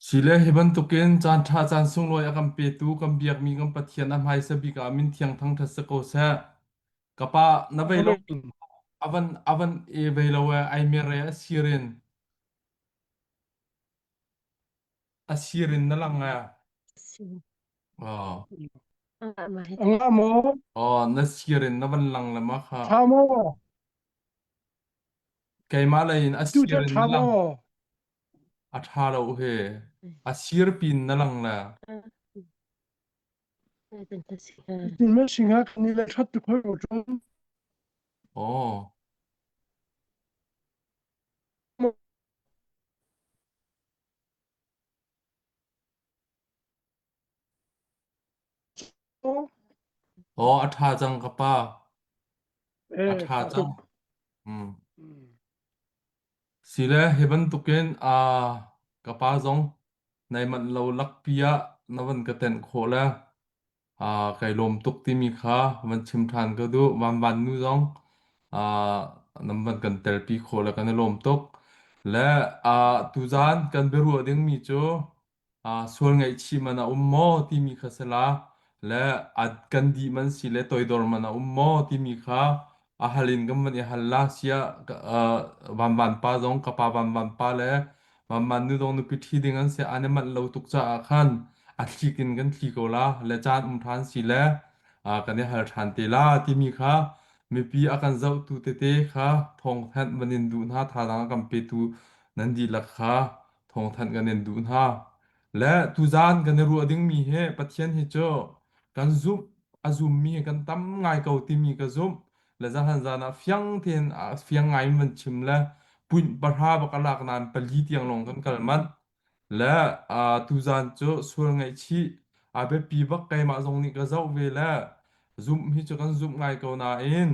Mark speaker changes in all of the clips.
Speaker 1: Sile hi bantukin caan ṭha caan sunglawi a kan petu kan biakmi kan Pathian a hmaisa bik ah min thiang thangṭhat si ko seh. Ka pa na vei lo
Speaker 2: Amen.
Speaker 1: avan avan e vei lo e ai mer e a sirin a sirin na lang e. Oh.
Speaker 2: Anga maw?
Speaker 1: Oh, na sirin na van lang le ma kha.
Speaker 2: Tha maw?
Speaker 1: Keimah lei in a
Speaker 2: Tu cu
Speaker 1: sirin
Speaker 2: tha
Speaker 1: na lang.
Speaker 2: maw?
Speaker 1: A ṭha lo he. A sir pin na lang le.
Speaker 2: Tin ma singa kan ni le that tu khoi ro chung.
Speaker 1: Oh. Oh, a ṭha cang ka pa. A
Speaker 2: Eh,
Speaker 1: ṭha
Speaker 2: tha
Speaker 1: cang.
Speaker 2: tuk.
Speaker 1: Mm. Sile hi bantukin aa ka pa zong nai manh lo lakpi ah na van ka tenh khawh le aa kai lawm tuk timi kha van chim ṭhan ka duh. Vanvan nu zong aa nan van kan telpi khawh le kan i lawm tuk. Le aa tuzaan kan biaruah dingmi cu sual ngaihchih man a um maw timi kha si la le a kan dih man si le toidor man a um maw timi kha a hal in kan van i hal la sia vanvan pa zong ka pa vanvan pa le vanvan nu zong nupi ṭhi ding an si an i manh lo tuk caah khan a thlik in kan thli ko la le caan um ṭhan si le kan i hal ṭhan te la timi kha mipi a kan zohtu tete kha thawngthanh van in duh hna thazaang a kan petu nan dihlak kha thawngthanh kan in duh hna. Le tuzaan kan i ruah dingmi hi Pathian hi cu kan zumh a zummi hi kan tam ngai ko timi ka zumh. Le zahan zan ah fiang tein fiang ngai in van chim le punh pahra bak a lak nain pali tiang lawng kan kal manh. Le uh, tuzaan cu sual ngaihchih a biapi bak keimah zong nih ka zoh ve le zumh hi cu kan zumh ngai ko nain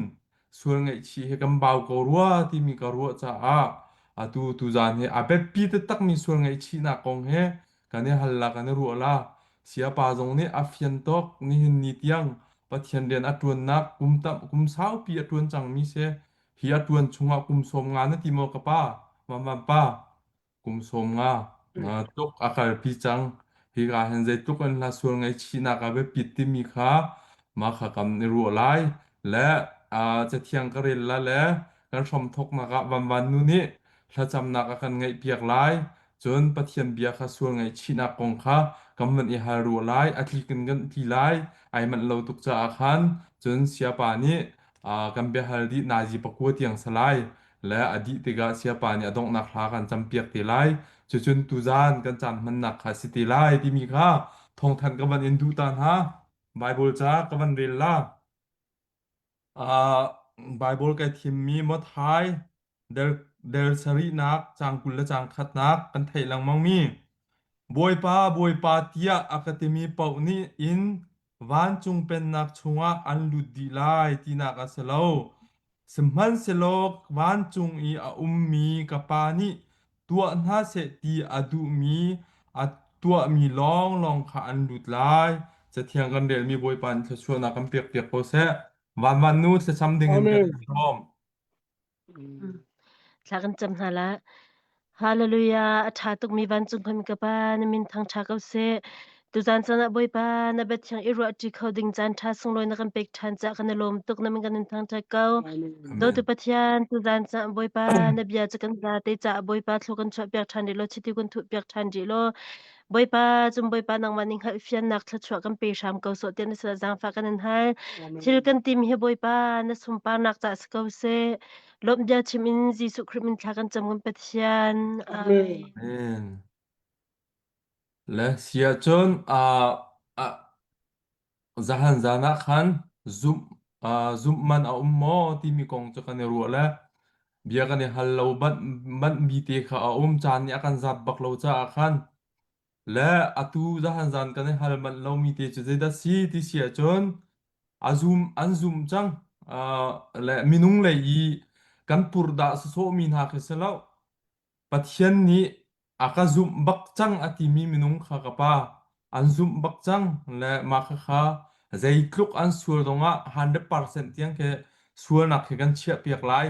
Speaker 1: sual ngaihchih hi kan bau ko rua timi ka ruah caah atu tuzaan hi a biapi taktakmi sual ngaihchihnak kong he kan i hal la kan i ruah la. Siapa zong nih a fian tawk nihin ni tiang Pathian rian a ṭuannak kum tam kum saupi a ṭuan cangmi si hi a ṭuan chungah kum sawm nga na ti maw ka pa Mamam pa Kum 50 tluk a kalpi cang. Hika hin zeitluk in hla sual ngaihchihnak a biapit timi kha mah kha kan i ruah lai. Le Cathiang ka rel la le kan hramthawknak ah Vanvan nu nih thlacamnak a kan ngaihpiak lai. Cun Pathian bia kha sual ngaihchihnak kong kha kan van i hal ruah lai. A tlik in kan tli lai. Ai manh lo tuk caah khan cun siapa nih kan biahal dih nazi pakua tiang salai. Le a dih tikah siapa nih a donghnak hla kan campiak te lai. Cucun tuzaan kan caan hmannak kha si te lai timi kha thawngthanh ka van in duh ta hna. Bible ca ka van rel la. Uh, Bible kai thimmi Mathai del, del sarihnak caang 20 le caang khatnak kan theih lengmangmi Bawipa, Bawipa tiah a ka timi paoh nih in vancung pennak chungah an lut dih lai tinak a si lo. Sihmanhsehlaw vancung i a ummi ka Pa nih tuah hna seh ti a duhmi a tuahmi lawnglawng kha an lut lai. Cathiang kan relmi Bawipa nih thluachuahnak kan pekpiak ko seh. Vanvan nu thlacam dingin kan
Speaker 2: Amen.
Speaker 1: in sawm.
Speaker 3: Thla kan cam hna la. Hallelujah. A ṭha tukmi vancung khuami ka Pa, na min thangṭha ko seh. Tuzaan caan ah Bawipa, na biathiang i ruahṭi kho ding caan ṭha sunglawi na kan pek ṭhan caah kan i lawm tuk. Na min kan in thangṭhat ko.
Speaker 2: Amen.
Speaker 3: Dawtu
Speaker 1: Amen.
Speaker 3: Pathian, tuzaan caan Bawipa, na bia cu kan zate caah Bawipa thlu kan chuahpiak ṭhan rih law, chiti kan thuhpiak ṭhan rih law, Bawipa, cun Bawipa nangmah nih hngalhfiannak thluachuah kan pe hram ko sawh tiah na sinah zaangfah kan in hal. Thil
Speaker 2: Amen.
Speaker 3: kan tim hi Bawipa, na sunparnak caah si ko seh. Lawmh bia chim in Jesuh Khrih min thla kan cam kan Pathian.
Speaker 2: Amen.
Speaker 3: Amen.
Speaker 1: Amen. Le si ahcun uh, uh, zahan zan ah khan zumh uh, zumh man a um maw timi kong cu kan i ruah le bia kan i hal lo banh banh mi te kha a um caan nih a kan zat bak lo caah khan le atu zahan zan kan i hal manh lomi te cu zeidah si ti si ahcun a zum an zum cang uh, le minung lei i kan purdah sawsawhmi hna khi si lo Pathian nih a ka zumh bak cang a timi minung kha ka pa an zumh bak cang le mah khakha zeitluk an sual zongah 100% tiang khi sualnak khi kan chiahpiak lai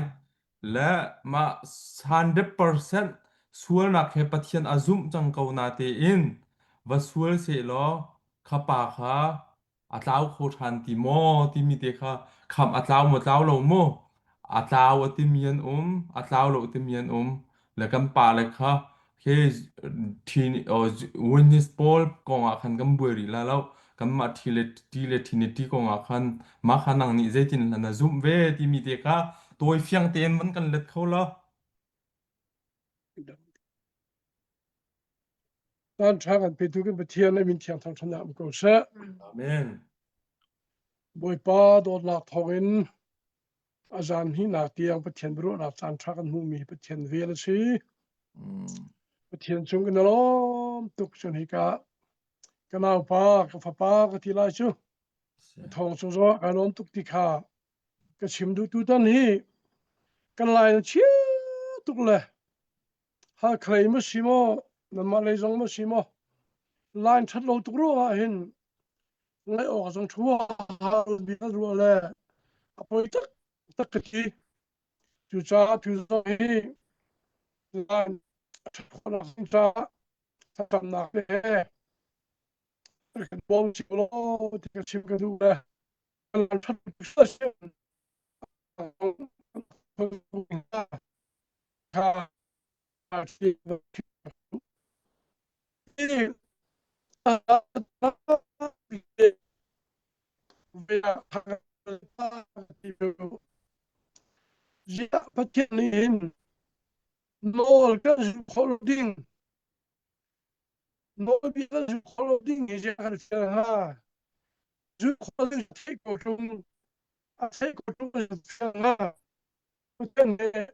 Speaker 1: le mah 100% Sualnak he Pathian a zumh cang ko natein va sual sehlaw kha pa kha a tlau kho ṭhan ti maw timi te kha khamh a tlau maw tlau lo maw a tlau a timi an um a tlau lo timi an um le kan pa le kha he thi witness pawl kong ah khan kan buai rih la lo kanmah thi le ti le trinity kong ah khan mah kha nang nih zeitin na zumh ve timi te kha tawi fiang tein van kan let kho lo
Speaker 2: Caan ṭha kan petu kan Pathian a min thiang thangṭhatnak um ko seh.
Speaker 1: Amen.
Speaker 2: Bawipa dawtnak thawngin a zan hnihnak tiang Pathian biaruahnak caan ṭha kan hmuhmi Pathian vel a si. Pathian cung kan i lawm tuk cun hika ka naupa ka fapa ka ti lai cu thawng cung zongah kai lawm tuk ti kha ka chim duh tutan hi kan lai na chia tuk le Hakha lei ma si maw nanmah lei zong ma si maw line ṭhat lo tuk ruangah hin ngaih awk zong ṭhua bia ruah le a poi tak tak ka ti cucaah tu zong hi line a ṭhat khawhnak ding caah thlacamnak te he kan bawm cio law ti ka chim ka duh le kan line ṭhat Pathian nih hin nawl kan zulh khawh lo ding nawlbia kan zulh khawh lo ding hi kan fial hnga zulh khawh ding theih ko ṭung a theih ko ṭung fial hnga Pathian nih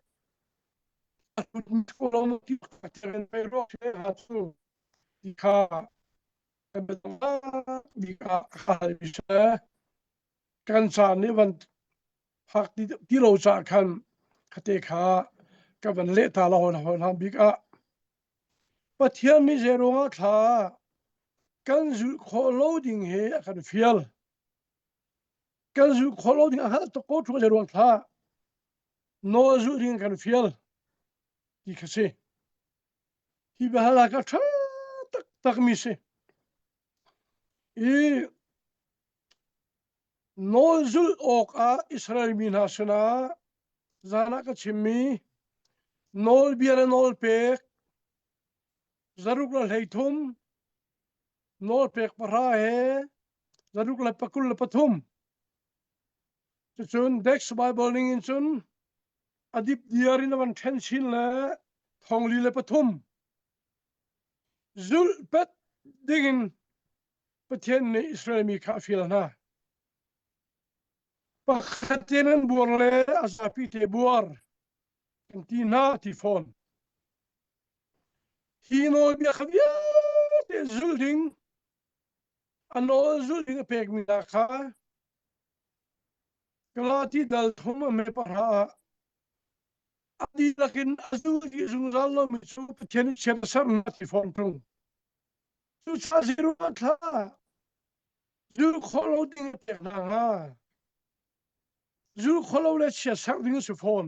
Speaker 2: a hlutmi thu lo ti Pathian pei ruak hnga cu ti kha kan biatak bik ah a halmi si. Kan caan nih van phak ti lo caah khan khate kha ka van leh ta la hon hon bik ah Pathian nih zei ruangah thla kan zulh khawh lo ding hi a kan fial. Kan zulh khawh lo ding a hngalh tuk ko ṭung zei ruang thla nawl zulh ding kan fial ti kha si. Hi biahal ah ka ṭha taktak mi si. I nawl zulh awkah Israel mi hna sinah zan ah ka chimmi nawlbia le nawlpek zaruk le 13 nawlpek pahra he zaruk le 23 cucun Dex Bible ning in cun a dip diar in a van ṭhen chin le 43 zulh pet dingin Pathian nih Israel mi kha a fial hna. Pakhat te nan buar le a zapi te buar kan ti hna ti fawn. Hi nawlbia kha vialte zulh ding a nawl zulh ding a pekmi hna kha Galati dal thum a me pahra ah a dihlak in a zul dih zungzal lomi cu Pathian nih chiat a serh hna ti fawn ṭung. Cucaah zeiruangah thla zulh khawh lo ding a pek hna hnga? Zulh khawh lo le chiat serh ding a si fawn.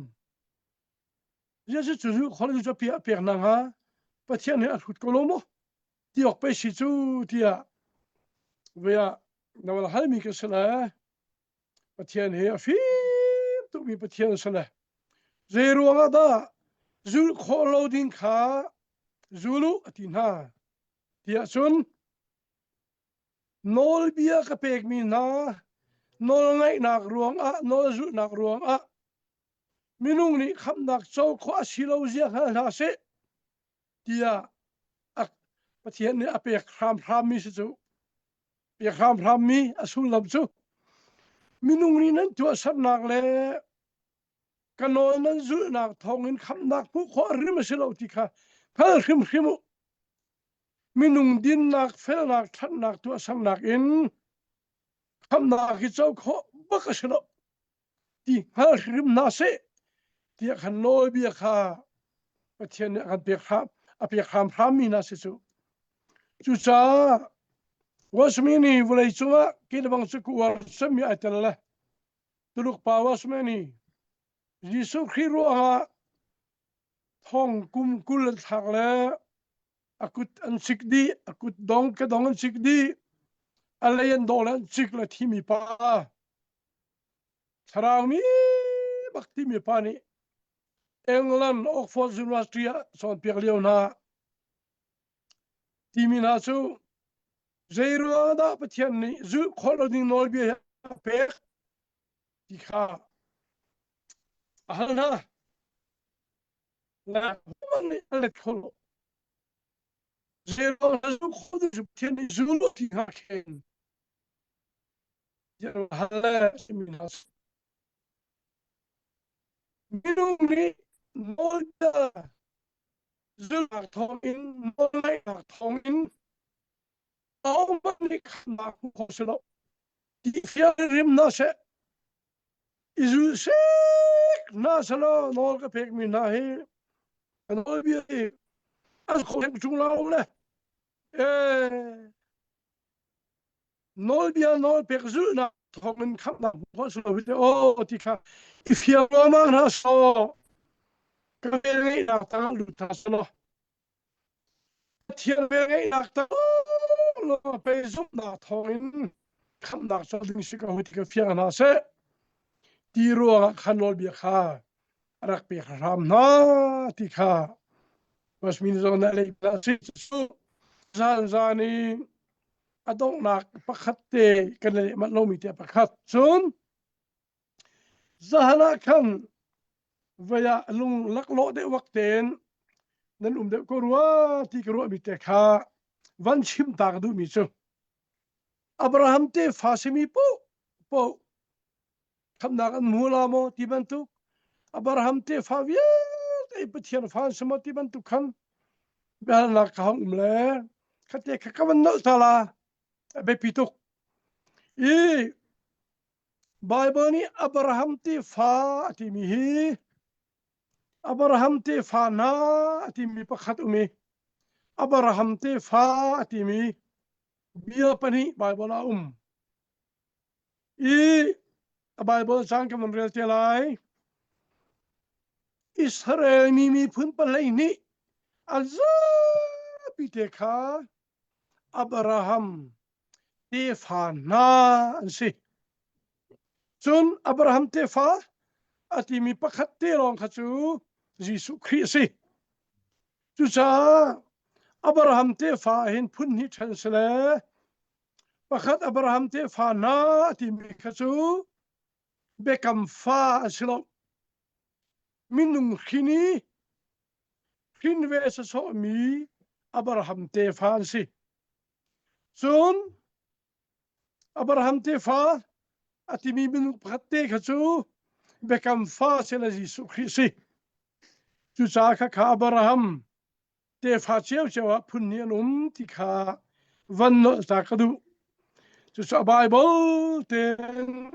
Speaker 2: Jesuh cu zulh khawh lo cu a pek hna hnga? Pathian nih a hrut ko lo maw? Ti awk pei si cu tiah ve ah na van halmi ka si le Pathian hi a fim tukmi Pathian a si le zei ruangah dah zulh khawh lo ding kha zul u a ti hna tiah cun nawlbia ka pekmi hna nawlngaihnak ruangah nawlzulhnak ruangah minung nih khamhnak co khawh a si lo zia hngal hna seh tiah Pathian nih a pek hramhrammi si cu pek hramhrammi a sullam cu minung nih nan tuahsernak le ka nawl nan zulhnak thawngin khamhnak hmuh khawh hrim a si lo ti kha hngal hrimhrim u. Minung dinnak, felnak, ṭhatnak tuahsernak in khamhnak hi co khawh bak a si lo ti hngal hrim hna seh tiah khan nawlbia kha Pathian nih a kan pek hram a pek hramhrammi hna si cu. Cucaah Wasmi nih vawlei cungah kelebang cu ka uar cemmi ai tel le Tuluk pa Wasmi nih Jesuh Khrih ruangah Thong kum 20 an thlak le a kut an sik dih, a kut dong ke dong an sik dih, a lei an dawh le an cik le thimi pa. Thlarau mi bak timi pa nih England Oxford University ah cawnpiak lio hna timi hna cu zeiruang dah Pathian nih zulh khawh lo ding nawlbia hi a pek ti kha a hal hna. Le nih a let kho lo. Zeiruang dah zulh khawh ding cu Pathian nih zul lo ti hnga khin hal le simi hna Minung nih nawlbia zulhnak thawngin nawlngaihnak thawngin ahohmanh nih khamnak hmuh khawh si lo. Ti fiang in rim hna seh. I zul sek hna selaw nawl ka pekmi hna hi ka nawlbia hi an khawh chung la um le. Eh, nawlbia nawlpek zulhnak thawngin khamhnak hmuh khawh si lo hi aw ti kha i fiang ruangmang hna sawh ka velngeihnak tangah lut hna selaw Pathian velngeihnak tang law pei zumhnak thawngin khamhnak co ding si ko ti ka fiang hna seh ti ruangah khan nawlbia kha a rak pek hram hna ti kha Masmin zong na lei si cu zan zan i a donghnak pakhat te kan leh manh lomi te pakhat cun zahan ah khan vei ah lung laklawh deuh wak tein nan um deuh ko rua ti ka ruahmi te kha van chim ta ka duhmi cu Abraham tefa simi poh poh khamnak an hmu la maw ti bantuk Abraham tefa vialte Pathian fa an si maw ti bantuk khan biahalnak ka hong um le khate kha ka van nolh ta la a biapi tuk i Bible nih Abraham tefa a timi hi Abraham tefa hna a timi pakhat um i Abraham tefa a timi bia pahnih Bible ah um I a Baibal caan kan van rel te lai. Israel mi miphun palei nih an zapi te kha Abraham tefa hna an si. Cun Abraham tefa a timi pakhat te lawng kha cu Jesuh Khrih a si. Cucaah Abraham tefa hin phun hnih ṭhen si le Pakhat Abraham tefa hna a timi kha cu biakam fa an si lo. Minung hrin i hrin ve sawsawhmi Abraham tefa an si. Cun Abraham tefa a timi minung pakhat te kha cu biakam fa si le Jesuh Khrih si. Cucaah kha kha Abraham tefa ciocio ah phun nih an um ti kha van nolh ta ka duh. Cucu Bible tein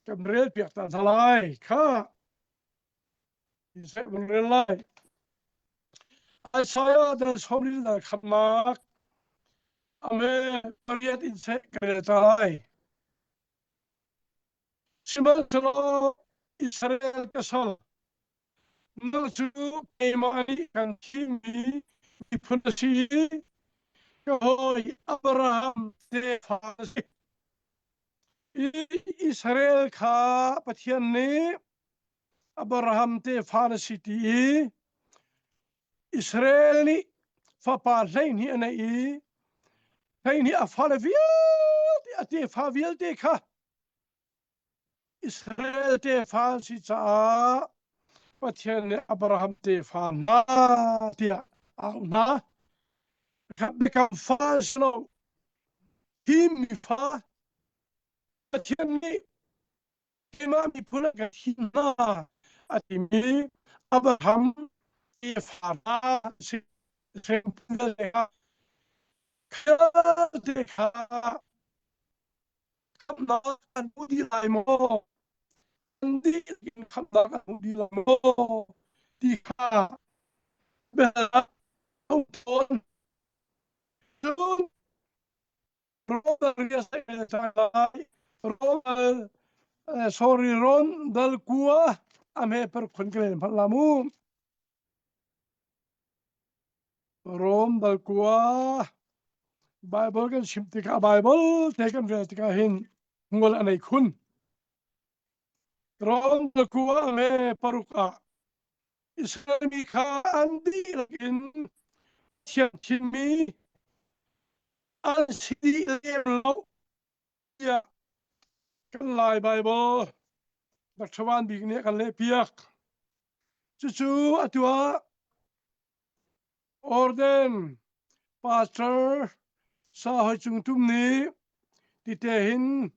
Speaker 2: kan rel piak ta hna lai kha. Seh van rel lai. Isaiah dal sawmli dal khamnak ame pariat in seh ka rel ta lai. Sihmanhsehlaw Israel ka sal Nang cu keimah nih kan thimmi miphun a si i ka hawi Abraham tefa a si. Israel kha Pathian nih Abraham tefa na si ti i Israel nih fapa 12 a neih i 12 a fale vialte a tefa vialte kha Israel tefa an si caah Pathian nih Abraham tefa hna tiah a auh hna. Biakam fa an si lo. Thimmi fa Pathian nih keimah miphun a ka thim hna a timi Abraham tefa hna an si. Vialte kha khamhnak an hmu dih lai maw? An dihlak in khamhnak an hmu dih lai maw? Ti kha biahalnak a um tawn. Cun Rom lai Rom sorry Rom dal kua a hme per khun ka len phal la mu. Rom dal kua Bible kan chim tikah Bible te kan rel tikah hin ngol a nei khun. Rom dal kua le paruk ah Israel mi kha an dihlak in thiam chinmi an si dih lem lo tiah kan Lai Bible Dr. Van Bik nih a kan lehpiak. Cucu atu ah Orden Pastor Sa Hoi Cung Tum nih tite hin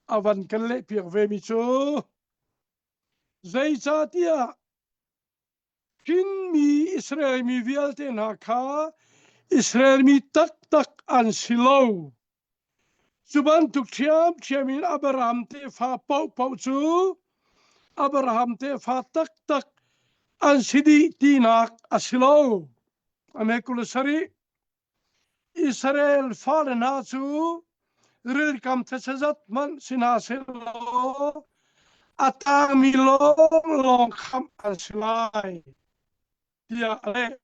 Speaker 2: a van kan lehpiak vemi cu zeicahtiah Chinmi Israel mi vialte hna kha Israel mi taktak an si lo. Cu bantuk ṭhiamṭhiam in Abraham tefa paohpaoh cu Abraham tefa taktak an si dih tinak a si lo. Ame 27. Israel fale hna cu rilkam thetse zat hmanh si hna sehlaw a tangmi lawnglawng khamh an si lai tiah a leh.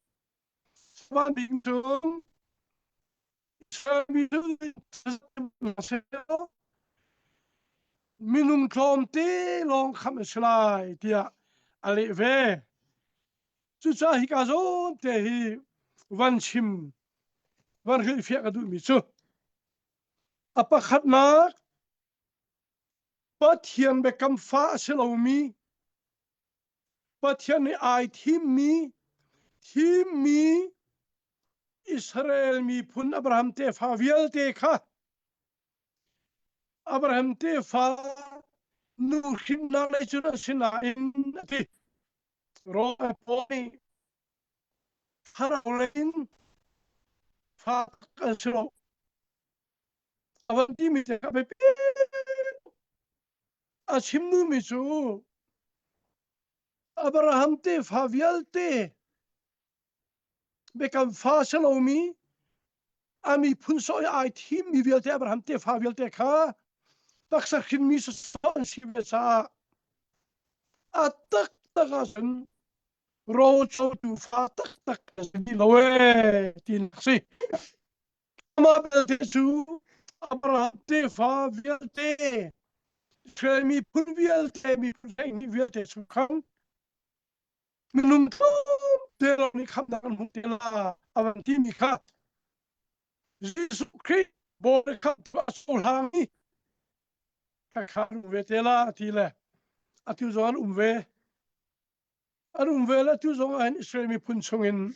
Speaker 2: Van bik cun Minung tlawmte lawng khamh a si lai tiah a leh ve. Cucaah hika zawn te hi van chim, van hrilhfiah ka duhmi cu a pakhatnak Pathian biakam fa a si lomi Pathian nih ai thimmi thimmi Israel miphun Abraham tefa vialte kha Abraham tefa nu hrinnak lei cun a si nain a ti. Rawl Paul nih thlarau lei in fa an si lo. A van timi te kha biapi A chim duhmi cu Abraham tefa vialte biakam fa si lomi a miphun sawh i ai thimmi vialte Abraham tefa vialte kha taksa hrinmi sawh an si ve caah a taktak ahcun rocotu fa taktak an si dih lo ee tinak si. Amah belte cu Abraham tefa vialte, Israel miphun vialte, miphun hleihnih vialte chung khan minung tlawmte lawng nih khamhnak an hmuh te la a van timi kha Jesuh Khrih Bawi khamhtu a cohlang i kha an um ve te la a ti le atu zong an um ve. An um ve le tu zong ah hin Israel miphun chungin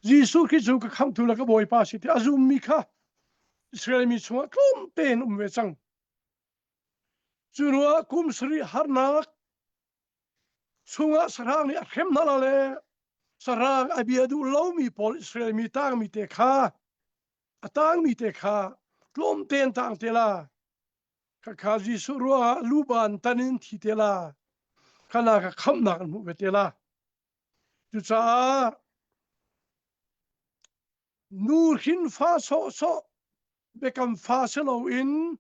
Speaker 2: Jesuh Khrih cu ka khamhtu le ka Bawipa si ti a zummi kha Israel mi chungah tlawm tein um ve cang. Cu hnuah kum sarih harnak chungah sahrang nih a hrem hna la le sahrang a bia duh lomi pawl Israel mi tangmi te kha a tangmi te kha tlawm tein tang te la Khakha Jesuh ruangah luban tan in thi te la. Khana ka khamhnak an hmuh ve te la. Cucaah nu hrin fa sawhsawh biakam fa si loin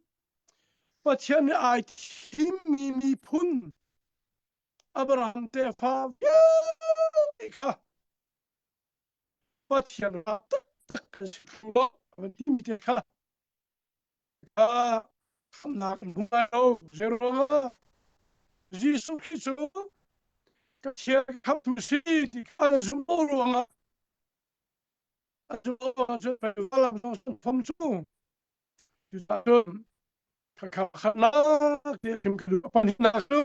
Speaker 2: Pathian nih ai thimmi miphun Abraham tefa vialte kha Pathian ra taktak kan si lo van timi te kha khamnak an hmu lai lo. Zeiruangah Jesuh Khrih cu Pathian khamtu si ti kha an zumh lo ruangah an zumh lo ruangah cun valam zong an phom cu. Cucaah cun khakha khatnak ti chim ka duh. Pahnihnak cu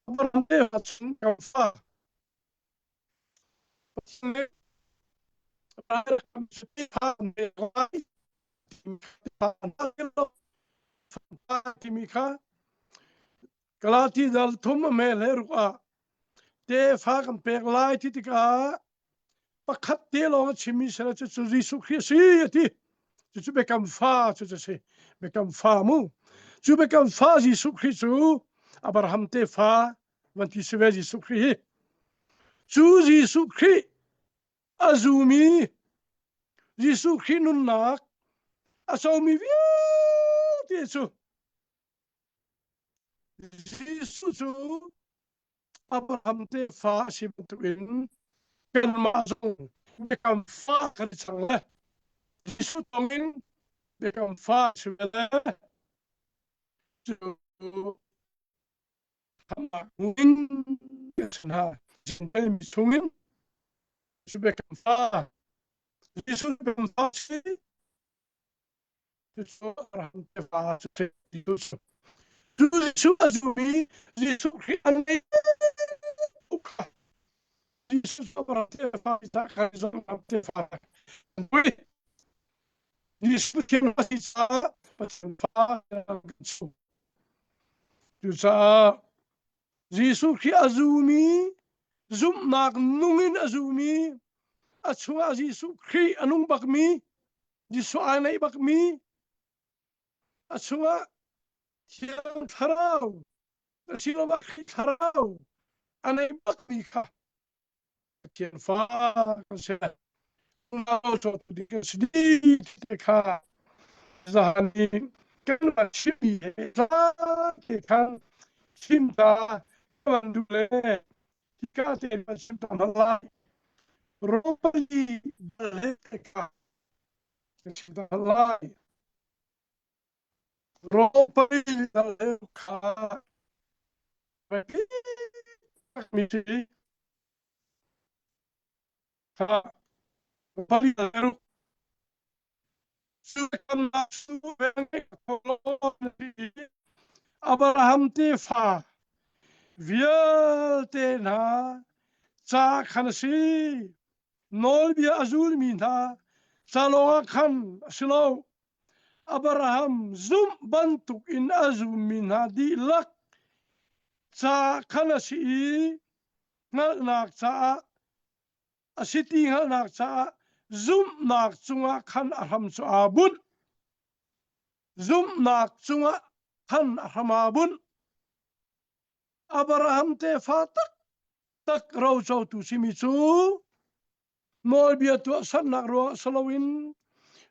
Speaker 2: Abraham te chung kan fa Pathian nih Timi kha Galati dal thum a me le ruk ah tefa kan pek lai ti tikah pakhat te lawng a chimmi sela cu cu Jesuh Khrih a si a ti. Cucu biakam fa cu cu si. Biakam fa mu. Cu biakam fa Jesuh Khrih cu Abraham tefa van ti si ve Jesuh Khrih hi. Cu Jesuh Khrih a zumi Jesuh Khrih nunnak a comi vialte cu Jesuh cu Abraham tefa a si bantukin kanmah zong. Biakam fa kan cang le Jesuh tongin biakam fa si le cu khamnak in hna mi chungin biakam fa Jesuh biakam fa si cucu Abraham tefa si cu Jesuh a zum i Jesuh Khrih an ngei kha Jesuh Abraham tefa Isaac kha Abraham tefa an pui Jesuh thiang a si caah Pathian fa kan chung Cucaah Jesuh Khrih a zumi, zumhnak nung in a zumi, a chungah Jesuh Khrih a nung bakmi, Jesuh aa neih bakmi, a chungah Thiang Thlarau, asiloah Khrih Thlarau a nei bakmi kha Pathian fa kan si. Unau cawtu ding kan si dih te kha zahan i kan van chimmi he te khan chim ta van duh le hika te van chim ta hna lai. Ropali bal he te kha kan chim ta hna lai. Ropali bal he kha mi si Abraham tefa vialte hna ca khan a si. Nawlbia a zulmi hna ca lawngah khan a si lo. Abraham zumh bantuk in a zummi hna dihlak ca khan a si i hngalhnak caah a si ti hngalhnak caah zumhnak cungah khan a hram cu aa bunh. Zumhnak cungah khan a hram aa bunh. Abraham tefa taktak rocotu simi cu nawlbia tuahsernak ruangah si loin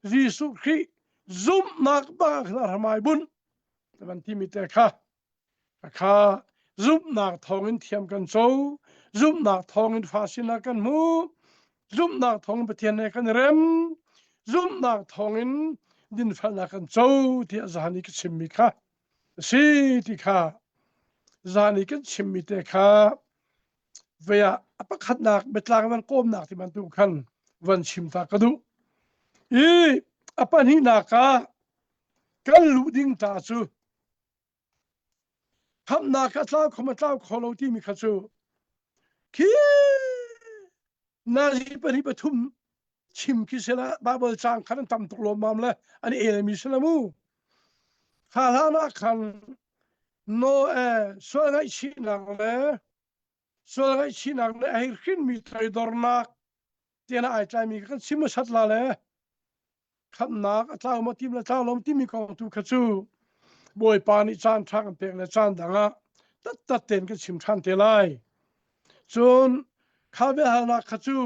Speaker 2: Jesuh Khrih zumhnak bangah khan a hram ai bunh. Van timi te kha Kha zumhnak thawngin thiam kan co, zumhnak thawngin fa sinak kan hmu, zumhnak thawngin Pathian he kan i rem, zumhnak thawngin dinfelnak kan co tiah zahan i ka chimmi kha a si ti kha zan i kan chimmi te kha vei ah a pakhatnak biatlang van kawmnak ti bantuk khan van chim ta ka duh. I a pahnihnak ah kan luh ding ta cu Khamhnak a tlau kho ma tlau kho lo timi kha cu khi nazi pahnih pathum chim khi sila Bible cang khan an tam tuk lawmmam le an elmi sila mu. Kha hlan ah khan no e sual ngaihchihnak le sual ngaihchihnak le a hei hrinmi toidornak tiah ai tlaimi kan chim a sat la le khamhnak a tlau maw tim le tlau lo timi kong tu kha cu Bawipa nih caan ṭha kan pek le caan dang ah tattat tein kan chim ṭhan te lai. Cun kha biahalnak kha cu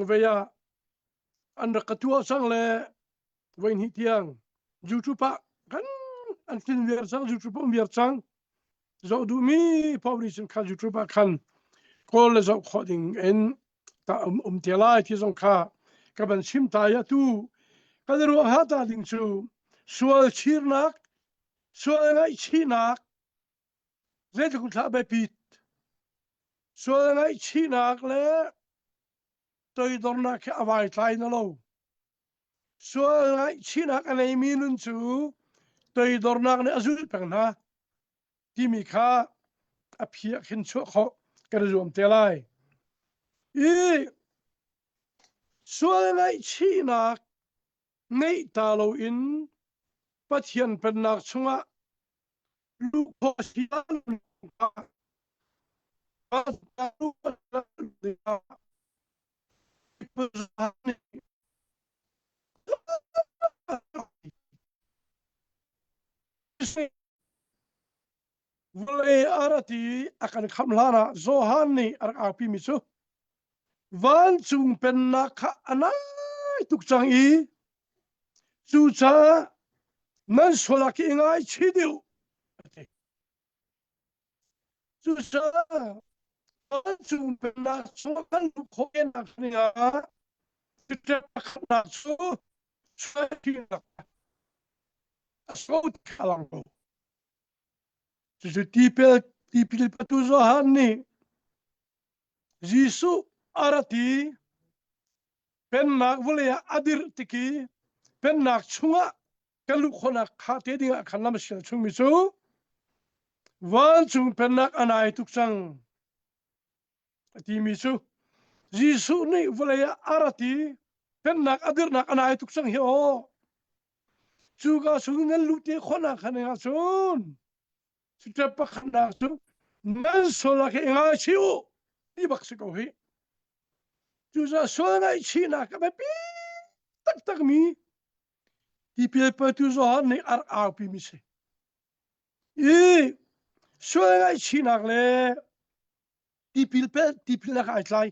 Speaker 2: vei ah an rak ka tuah cang le voi hnih tiang YouTube ah kan an tlin viar cang YouTube um viar cang zoh duhmi paoh nih cun kha YouTube ah khan kawl le zoh khawh ding in ta um, um te lai ti zong kha ka van chim ta i atu kan ruah ha ta ding cu sual chirnak sual ngaihchihnak zeitluk thlah biapit sual ngaihchihnak le toidornak hi a vai tlai na lo Sual ngaihchihnak a neimi nun cu toidornak nih a zulh peng hna timi kha a phi ah khin chuah khawh kan i zuam te lai. I sual ngaihchihnak ngeih ta loin Pathian pennak chungah luh khawh a si Vawlei a rat i a kan khamh hlanah Johan nih a rak aupimi cu vancung pennak kha a nai tuk cang i cucaah nan sual ah khi i ngaichih dih u, a ti. Cucaah. Vancung pennak chungah kan luh khawh nak dingah step pakhatnak cu sualnak a so a lang ko. Cucu tipil tipil petu Johan nih Jesuh a rat i pennak vawlei ah a dirh tik i pennak chungah kan luh khawhnak kha te dingah khan lam a sial chungmi cu vancung pennak a nai tuk cang a timi cu Jesuh nih vawlei ah a rat i pennak a dirhnak a nai tuk cang hi aw cuka chung nan luh te khawhnak khan ahcun step pakhatnak cu nan sual ah khi ngaichih u ti bak si ko hi. Cucaah sual ngaihchihnak a biapi taktakmi tipil petu Johan nih a rak aupimi si. I sual ngaihchihnak le tipil pe tipilnak ai tlai.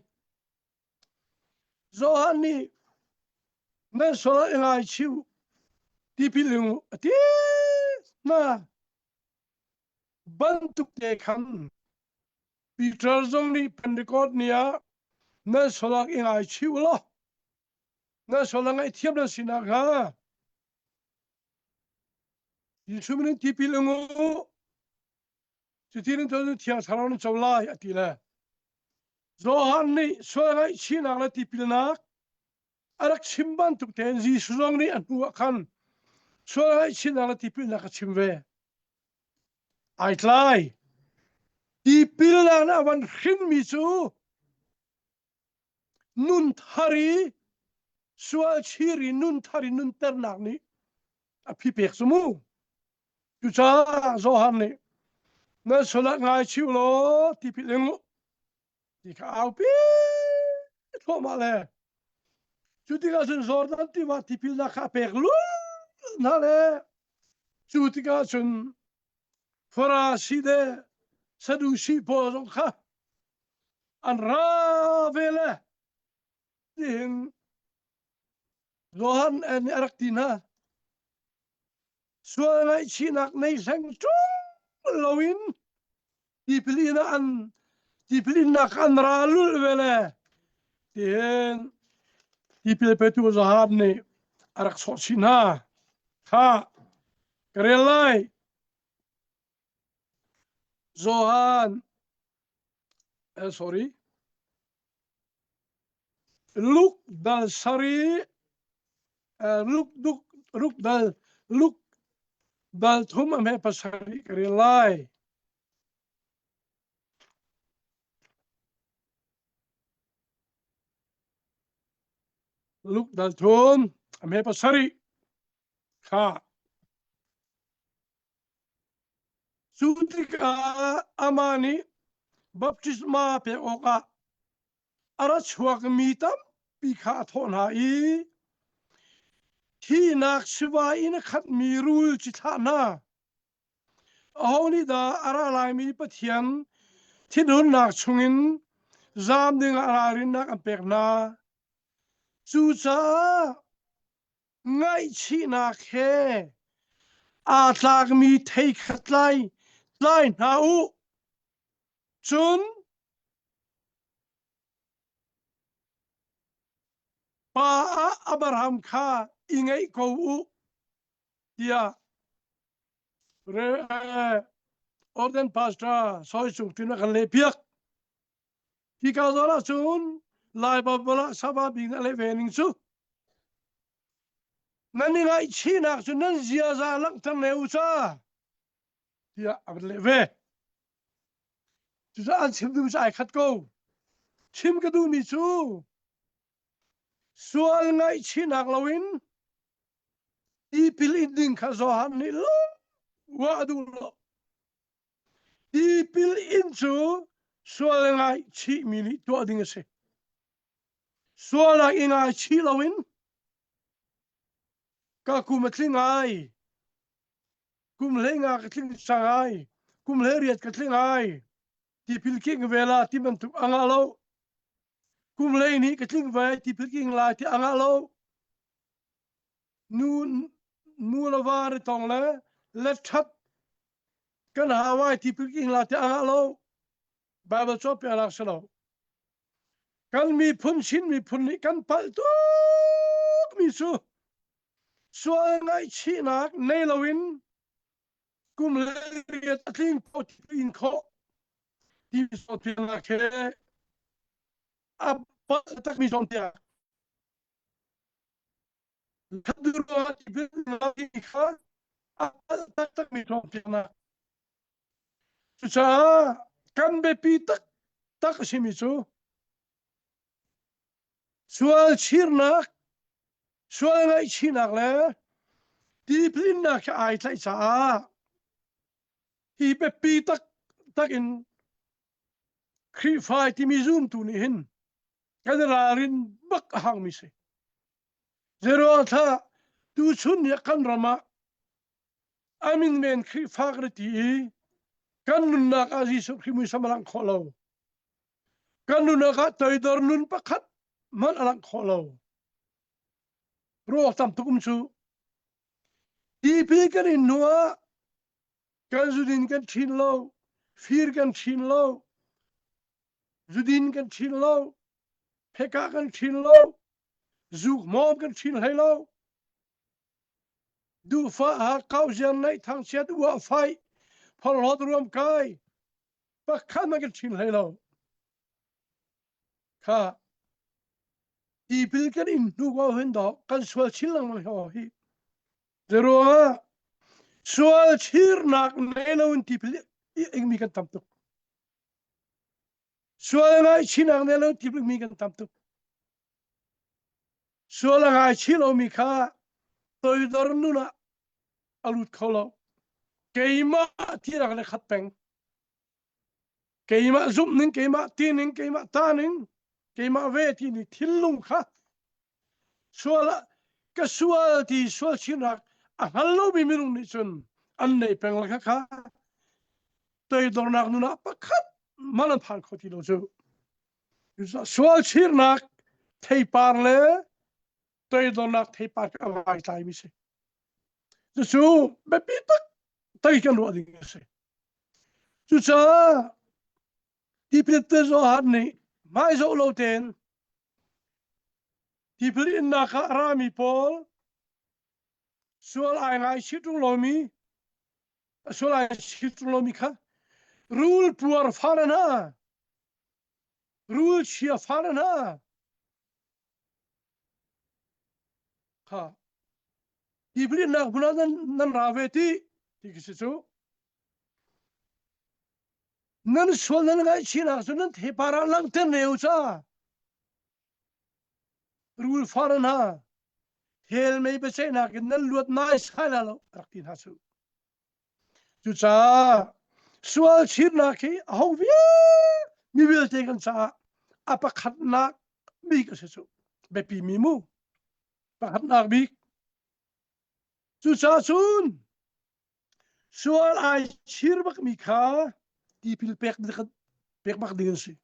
Speaker 2: Johan nih nan sual ah i ngaichih u tipil ing u a ti na bantuk te khan Peter zong nih Pentecost ni ah nan sualak i ngaichih u law nan sual a ngaihthiam nan si nakhnga Jesuh min in tipil ing u cuti in cun Thiang Thlarau nan co lai a ti le Johan nih sual ngaihchihnak le tipilnak a rak chim bantuk tein Jesuh zong nih a hnu ah khan sual ngaihchihnak le tipilnak a chim ve. Ai tlai. Tipilnak nih a van hrinmi cu nun thar i sual chir i nun thar i nunternak nih a phi pek cu mu. Cucaah Johan nih nan sual ah ngaichih law tipil ing u ti kha aupi thluahmah le cu tikah cun Jordan tiva tipilnak kha a pek lul hna le cu tikah cun Farasi le Sadusi pawl zong kha an ra ve le tihin Johan nih a rak ti hna. Sual ngaihchihnak nei hleng ṭung loin tipil in an tipil innak an ra lulh ve le tihin tipil petu Johan nih a rak sawh chih hna. Kha ka rel lai. Johan eh, sorry Luke dal sari Luke duk Luke dal Luke dal thum a hme pasarih ka rel lai. Luke dal thum a hme pasarih kha Cu tikah amah nih baptisma pek awkah a ra chuakmi tampi kha a thawh hna i thihnak sivai in a khatmi rul ci thlah hna. Aho nih dah a ra laimi Pathian thinhunnak chungin zam dingah ralrinnak an pek hna? Cucaah ngaihchihnak he aa tlakmi thei kha tlai tlai hna u. Cun pa ah Abraham kha i ngaih ko u tiah Orden Pastor Soi Cung Tin a kan lehpiak. Hika zawn ahcun Lai Bible ah Sabah bik a leh ve ning cu nan i ngaihchihnak cu nan ziaza langhter ne u ca tiah a van leh ve. Cucaah an chim duhmi cu ai khat ko. Chim ka duhmi cu sual ngaihchihnak loin tipil in ding kha Johan nih lo wa a duh lo. Tipil in cu sual ngaihchihmi nih tuah ding a si. Sual ah i ngaichih loin ka kum a tling ai, kum hlei nga ka tling cang ai, kum 18 ka tling ai, tipil king ve la ti bantuk a ngah lo. Kum 12 ka tling ve tipil king lai ti a ngah lo. Nu nu le va ri tong le let that kan hawai tipil king la ti a ngah lo. Bible cawnpiaknak si lo. Kan miphun Chin miphun nih kan palh tukmi cu sual ngaihchihnak nei loin kum 18 a tling ko ti in khawh ti cawnpiaknak he a palh takmi cawnpiak. Khat tipil kha a palh taktakmi cawnpiaknak. Cucaah kan biapi taktak a simi cu sual chirnak, sual ngaihchihnak le tipil hi ai tlaih caah hi biapi taktak in Khrihfa timi zumtu nih hin kan ralrin bak a hangmi si. Zeiruang thla tuchun ni kan ram ah amin men Khrihfa kan ti i kan nunnak ah Jesuh Khrih muisam a langh khawh lo. Kan nunnak ah toidor nun pakhat hmanh a langh khawh lo. Ruak tam tuk um cu. Tipil kan in hnu ah kan zudin kan ṭhin lo, fir kan ṭhin lo, zudin kan ṭhin lo, phekah kan ṭhin lo, zukmawm kan ṭhin hlei lo. Duhfah ha kauzian neih thangchiat uah fai phorhlawt ruam kai pakhat man kan ṭhin hlei lo. Kha tipil kan in hnu ko hin dawh kan sual chin lengmang hi hi. Zeruangah sual chirnak nei lo in tipil ingmi kan tam tuk. Sual ngaihchihnak nei lo tipil mi kan tam tuk. Sual a ngaichih lomi kha toidor nun ah a lut kho lo. Keimah tinak le khat peng. Keimah zumh ning, keimah ti ning, keimah ta ning, keimah ve ti ni thinlung kha sual ka sual ti sual chinnak a hngal lomi minung nih cun an nei peng la kha kha toidornak nun ah pakhat man an phan kho ti lo cu. Sual chirnak theipar le toidornak theipar a vai tlaimi si. Cucu biapi tak tei kan ruah ding a si. Cucaah tipil te Johan nih hmai zoh lo tein tipil innak ah a rami pawl sual ai ngaichih ṭung lomi sual ai chih ṭung lomi kha rul puar far hna rul chia far hna kha tipil innak hmun ah nan, nan ra ve ti ti khi si cu nan sual nan ngaihchihnak cu nan theipar ah langhter ne u ca rul far hna hell mei biaceihnak in nan luat nai sai la lo rak ti hna su Cucaah sual chirnak hi aho vialte mi vialte kan caah a pakhatnak bik a si cu. Biapi mi mu. Pakhatnak bik. Cucaah cun sual ai chir bakmi kha tipil pek pek bak ding an si.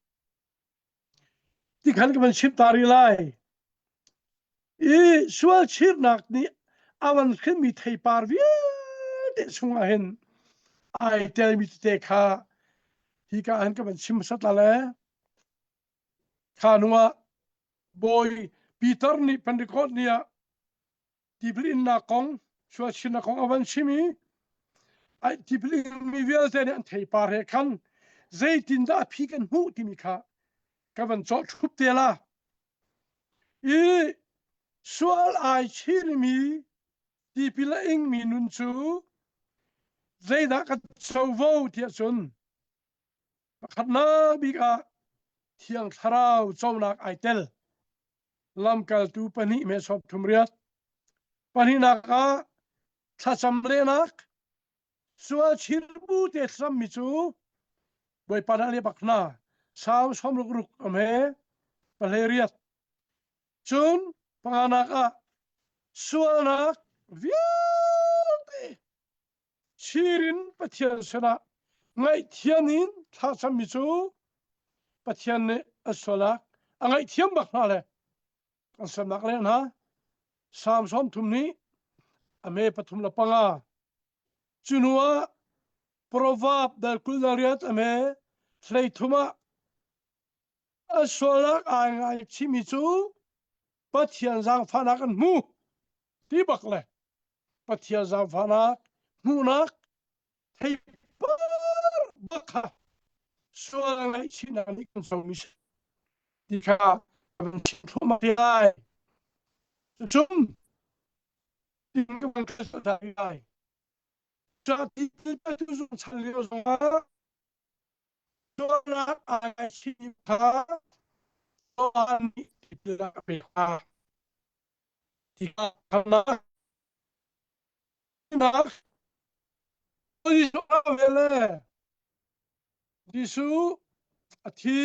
Speaker 2: Tikhan ka van chim ta rih lai. I sual chirnak nih a van hrinmi theipar vialte chungah hin ai telmi tete kha hika hin ka van chim hmasat la le kha hnuah Bawi Peter nih Pentecost ni ah tipil innak kong sualchirnak kong a van chim i ai tipil inmi vialte nih an theipar he khan zeitindah a phi kan hmuh timi kha ka van cawh ṭhup te la i sual ai chirmi tipil a ingmi nun cu zeidah kan covo tiah cun pakhatnak bik ah thiang thlarau conak ai tel Lamkaltu pahnih me sawm thum riat. Pahnihnak ah thlacam lehnak sual chirbu te thlacammi cu Bawipa nih a leh bak hna. Sau sawm ruk ruk am he pahle riat. Cun panganak ah sualnak vialte Chirin Pathian sinah ngaihthiam in thlacammi cu Pathian nih a sualak a ngaihthiam bak hna le an sernak leng hna. Salm 30 nih a me 35. Cu hnu ah Proverb dal 28 a me. Thleithum ah a sualnak aa ngaichihmi cu Pathian zaangfahnak an hmu ti bak le Pathian zaangfahnak hmuhnak theipar bak kha sual a ngaihchihnak nih kan comi si ti kha kan chim thluahmah te lai. Cucun tin ka van kal lai. Ca ti tu zung chan lio zongah Sualnak aa ngaihchih kha Johan nih tipilnak a pek hna. Tikah khamnak Jesuh a vel le Jesuh a thi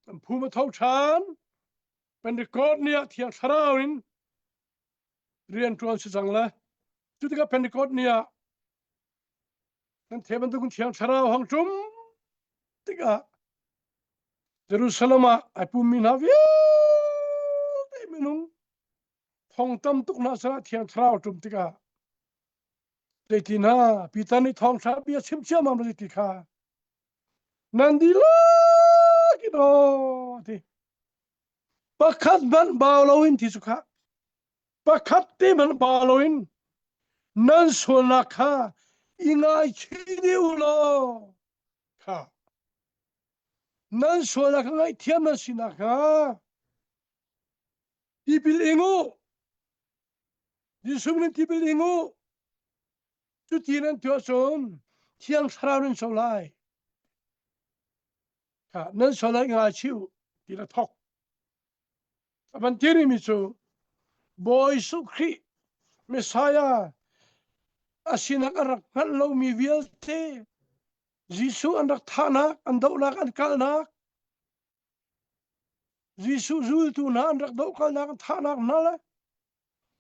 Speaker 2: an phum a tho ṭhan Pentecost ni ah Thiang Thlarau in rian ṭuan si cang le cu tikah Pentecost ni ah Kan the bantuk Thiang Thlarau hong ṭum tikah Jerusalem ah ai pummi hna vialte minung thong tam tuk hna sinah Thiang Thlarau ṭum tikah zeiti hna Peter nih thawngṭha bia chim ciammam a si ti kha nan dihlak in aw ti pakhat hmanh bau loin ti cu khah pakhat te hmanh ba loin nan sualnak kha i ngaichih dih u law kha nan sualnak kha ngaihthiam nan si nakhnga tipil ing u Jesuh min tipil ing u cuti nan tuah cun Thiang Thlarau nan co lai kha nan sualnak i ngaichih u ti na thok A van ti rihmi cu Bawi Jesuh Khrih Messiah a sinak a rak hngalh lomi vialte Jesuh an rak thahnak, an dohnak, an kalnak, Jesuh zultu hna an rak dohkalnak, an thahnak hna le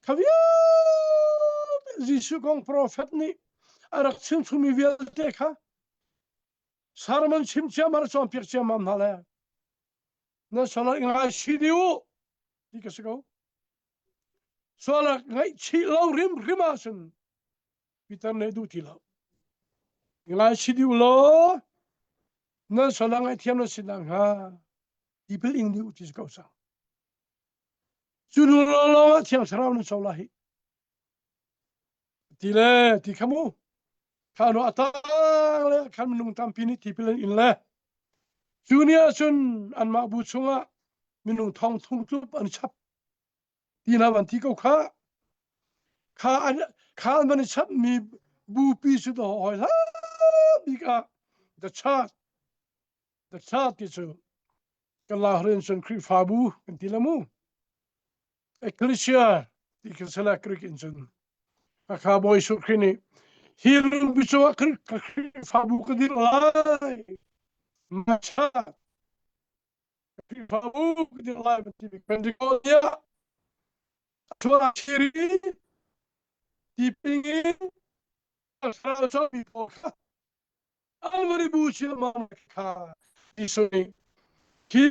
Speaker 2: kha vialte Jesuh kong profet nih a rak chimchungmi vialte kha sermon chim ciammam, cawnpiak ciammam hna le nan sualak ngai si dih u ti ka si ko sualak ngaihchih lo hrimhrim ahcun Peter nih duh ti lo ngai si dih u law nan sualak ngaihthiam nan si nakhnga tipil ing dih u ti si ko cang cu hnu lawng ah thiang thlarau nan co lai hi Ti le ti kha mu. Kha nu a tang le khan minung tampi nih tipil an in le cu ni ahcun anmah bu chungah minung thong thum tlup an chap ti na van ti ko kha kha an kha an van i chap mi bupi cu to hoi hla bik ah the church the church ti cu kan la hrin cun Khrihfabu kan ti la mu Ecclesia ti kan sala Greek in cun Hakha Bawi Jesuh Khrih nih hi lungpi cungah Khrihfabu ka dirh lai Macha Khrihfabu ka dirh lai ti Pentecost ah thua thiri ti ping in thlarau cawmi pawl kha Alvaribu ciammam kha Jesuh nih hi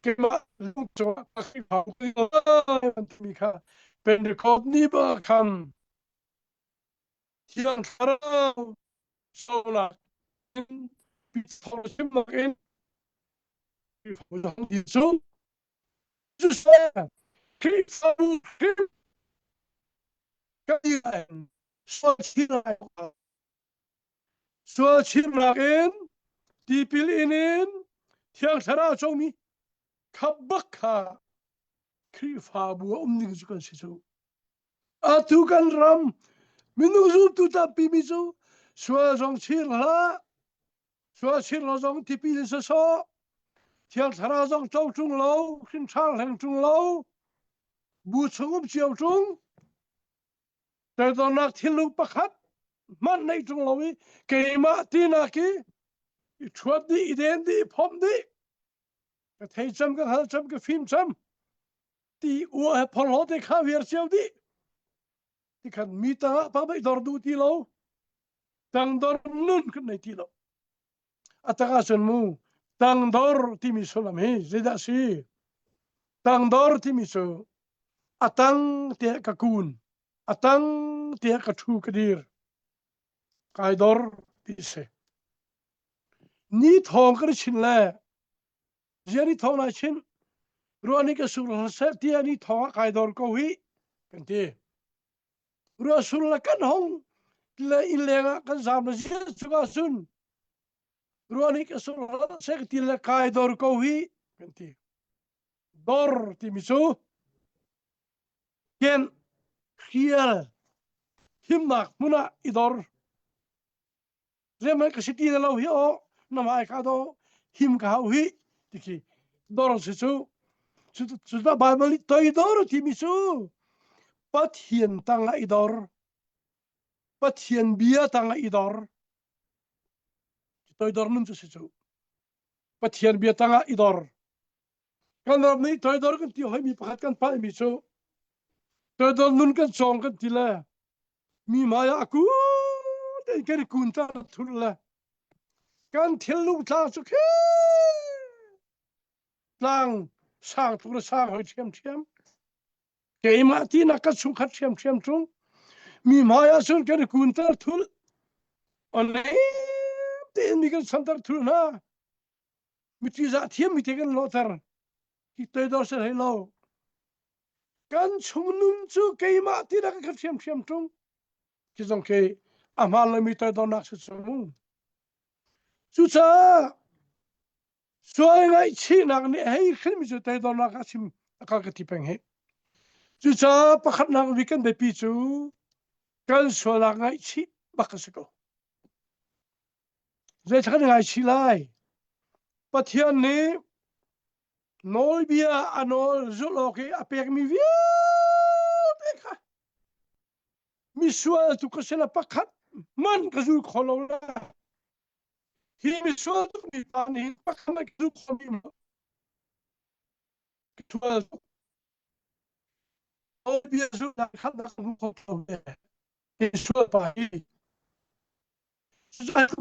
Speaker 2: keimah lung cungah ka Khrihfabu ka an timi kha Pentecost ni ba khan Thiang Thlarau sonak in chimnak in Khrihfabu zong ti cu Khrihfabu hrim kan sual chin lai Sual chimnak in tipil in in Thiang Thlarau comi kha bak kha Khrihfabu a um ning cu kan si cu. Atu kan ram minung zumtu tampi mi cu sual zong chir hlah, sual chir lo zong tipil in sawsawh, Thiang Thlarau zong co ṭung lo, hrinṭhang hleng ṭung lo, bu chung um cio ṭung, Toidornak thinlung pakhat hmanh neih ṭung lo i keimah tinak i i ṭhuat dih, i den dih, i phomh dih, ka thei cem, ka hngal cem, ka fim cem ti ua he phorhlaw te kha viar cio dih. Tikhan mi tangah pang dor duh ti lo, tangdor nun kan nei ti lo. A tak ahcun mu tangdor timi sullam hi zeidah si? Tangdor timi cu a tang tiah ka kun, a tang tiah ka ṭhu ka dir. Kai dor ti si. Ni thawng kan chin le zia ni thawng lai chin ruah ni ka sur seh tia ni thawng ah kai dor ko hi kan ti. Ruah sur le kan hong le inn leng ah kan zam le zia chungah cun ruah ni ka sur seh ti le kai dor ko hi kan ti. Dor timi cu ken hrial himnak hmun ah i dor. Zeihmanh ka si ti na lo hi aw na hmai ka do him ka hau hi ti khi dor si cu cu cu Bible nih toidor timi cu Pathian tangah i dor Pathian bia tangah i dor toidor nun cu si cu Pathian bia tangah i dor kan ram nih toidor kan ti hoi mi pakhat kan palh mi cu toidor nun kan cawng kan ti le mi hmai ah a kun tein kan i kun ta thul le kan thilnung tlang cu khi tlang sang tuk le sang hoi ṭhiamṭhiam keimah tinak kan chungkhat ṭhiamṭhiam ṭung mi hmai ah cun kan i kunter thul onem tein mi kan santer thul hna mi ṭihzah thiam mi te kan lawhter hi toidor si hlei lo kan chung nun cu keimah tinak kan ṭhiamṭhiam ṭung khi zong khi a hmaan lomi toidornak si cu cucaah sual ngaihchihnak nih hei hrinmi cu toidornak a chim a kal ka ti peng hi cucaah pakhatnak bik kan biapi cu kan sualnak ngaihchih bak a si ko Zeitluk kan ngaichih lai? Pathian nih nawlbia a nawl zulh awk i a pekmi vialte kha misual tu ka sila pakhat man ka zul kho lo la. Hi misual tukmi pa nih pakhat man ka zul kho mi ma ka thual tuk. Nawlbia zulhnak khat na ka hmu kho lo ve. Misual pa hi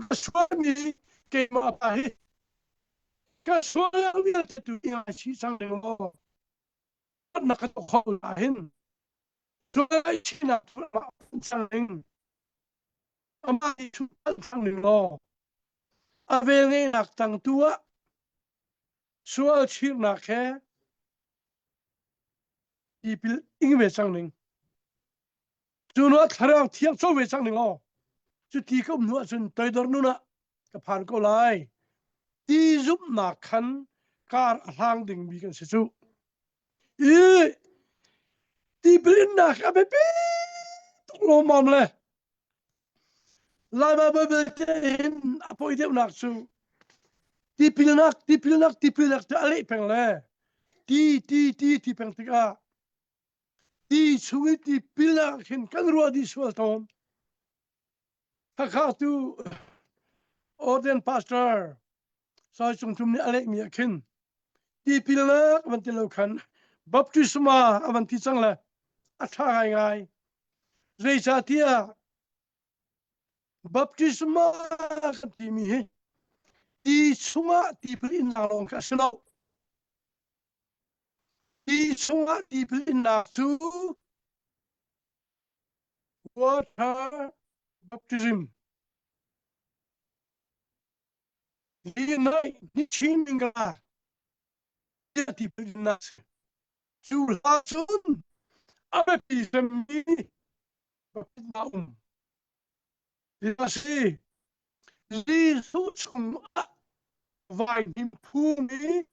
Speaker 2: ka sualmi keimah pa hi ka sual vialte tu i ngaichih cang ding maw na ka tuah kho la hin ngaihchihnak amah cang ding amah i thu cang ding law a vel ngeihnak tang tu ah sual chirnak he tipil ing ve cang ning Cu hnu ah thlarau thiang co ve cang ning law cuti ka um hnu ahcun toidor nun ah ka phan ko lai. Ti zumhnak khan kar a hlang dingmi kan si cu. I tipil innak a biapi tuk lawmmam le Lai Baibal belte hin a poi deuhnak cu tipilnak tipilnak tipilnak ti a leh peng le ti ti ti ti peng tikah Ti chung i tipil ah khin kan ruah dih sual tawn. Hakha tu Orden Pastor Sai Cung Tum nih a lehmi ah khin tipilnak van ti lo khan baptisma a van ti cang le a ṭha ngaingai. Zeicahtiah baptisma kan timi hi ti chungah tipil innak lawng kha a si lo. Ti chungah tipil innak cu water baptism hi nai ni chin mingla tipil innak cu hla cun a biapi cemmi baptism um a si Jesuh chungah vaihnim phumi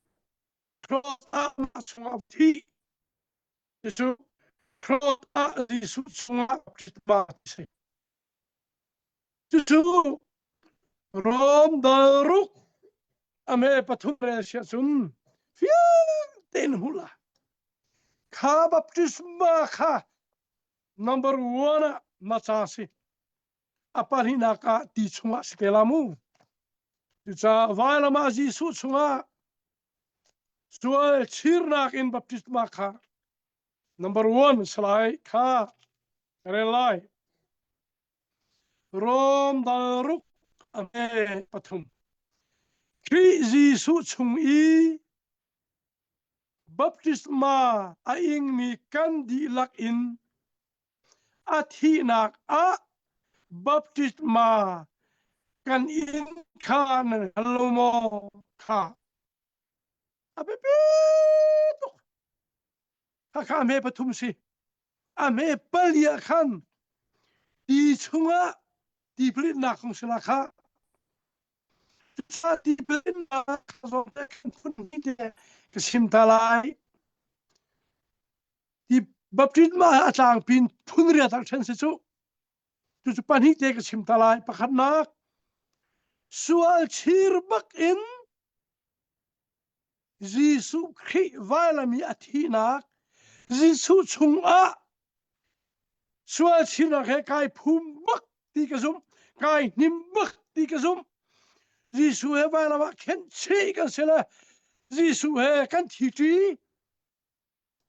Speaker 2: Cross ah mah chungah thih cucu cross ah Jesuh chungah ba si. Cucu Rom dal ruk a me pathum rel sia cun fiang tein hmu la. Kha baptisma kha number one ah na ca si. A pahnihnak ah ti chungah si te la mu. Cucaah vailam ah Jesuh chungah sual chirnak in baptisma kha number one salai kha rel lai. Rom dal ruk a me pathum. Khrih Jesuh chung i baptisma a ingmi kan dihlak in a thihnak ah baptisma. Kan inn kha nan hngal lo maw? Kha a biapi tuk. Khakha a hme pathum si. A hme pali ah khan ti chungah tipilnak kong si la kha. Cucaah tipilnak zong te khan phun hnih te ka chim ta lai. Ti baptisma a tlangpi in phun riat ah ṭhen si cu. Cucu pahnih te ka chim ta lai. Pakhatnak, sual chir bak in Jesuh Khrih vailam i a thihnak, Jesuh chungah sual chirnak he kai phum bak ti ka zumh, kai hnim bak ti ka zumh. Jesuh he vailam ah khenh chih kan si le Jesuh he kan thi ṭi.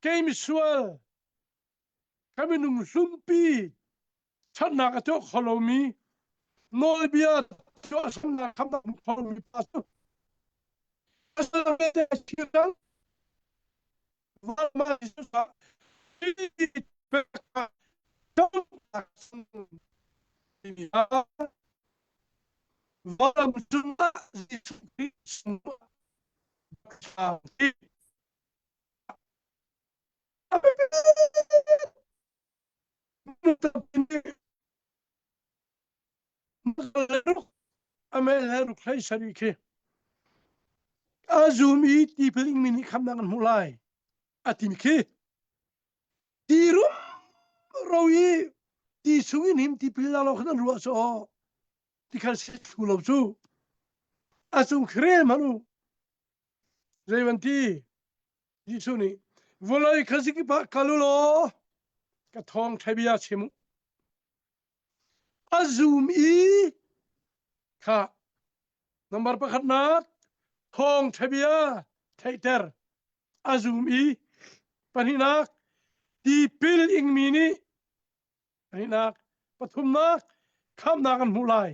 Speaker 2: Kei misual, ka minung hlumpi ṭhatnak a tuah kho lomi nawlbia tuahsernak khamnak hmu kho lomi pa cu Valam cungah Jesuh Khrih sungah Khi a zum i tipil ingmi nih khamnak an hmuh lai a timi khi ti rum ro i ti chung in him tipil la lo khan an ruah cu aw ti khan si thlu lo cu a cung khrel hmanh u zei van ti Jesuh nih vawlei khuazikip ah kal u law ka thawngṭha bia chim u. A zum i kha number pakhatnak thawngṭha bia theihter a zum i pahnihnak tipil ingmi nih pahnihnak pathumnak khamnak an hmuh lai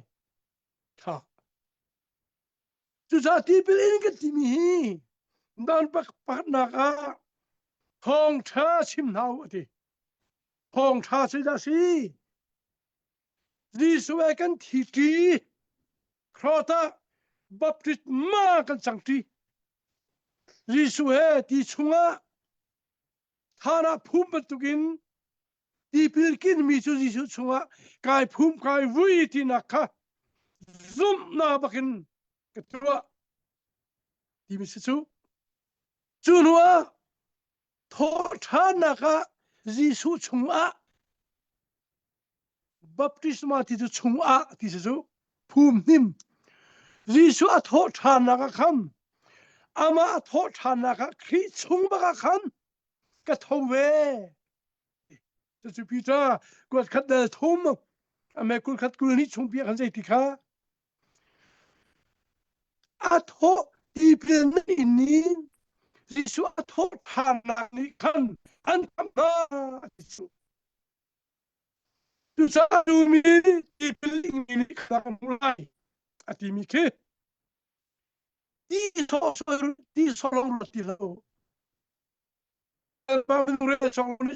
Speaker 2: kha Cucaah tipil in kan timi hi dan pakhatnak ah thawngṭha chim hna u a ti. Thawngṭha zeidah a si? Jesuh he kan thi ṭi, Cross ah baptisma kan cang ṭi. Jesuh he ti chungah thlan ah phum bantukin tipil kinmi cu Jesuh chungah kai phum kai vui tinak kha zumhnak bakin ka tuah timi si cu cu hnu ah thawhṭhannak ah Jesuh chungah baptisma ti cu chungah ti si cu phum hnim Jesuh a thawhṭhannak ah khan amah a thawhṭhannak ah Khrih chung bak ah khan ka tho ve Cucu Peter kuat khat dal thum ame kul khat kul hnih chung pi khan zei ti kha a thawh tipil na in ni Jesuh a thawh ṭhannak nih khan an khamh hna ti cu. Cucaah mi tipil ingmi nih khan an hmuh lai a timi khi ti sawh ti sawh lo ruat ti lo.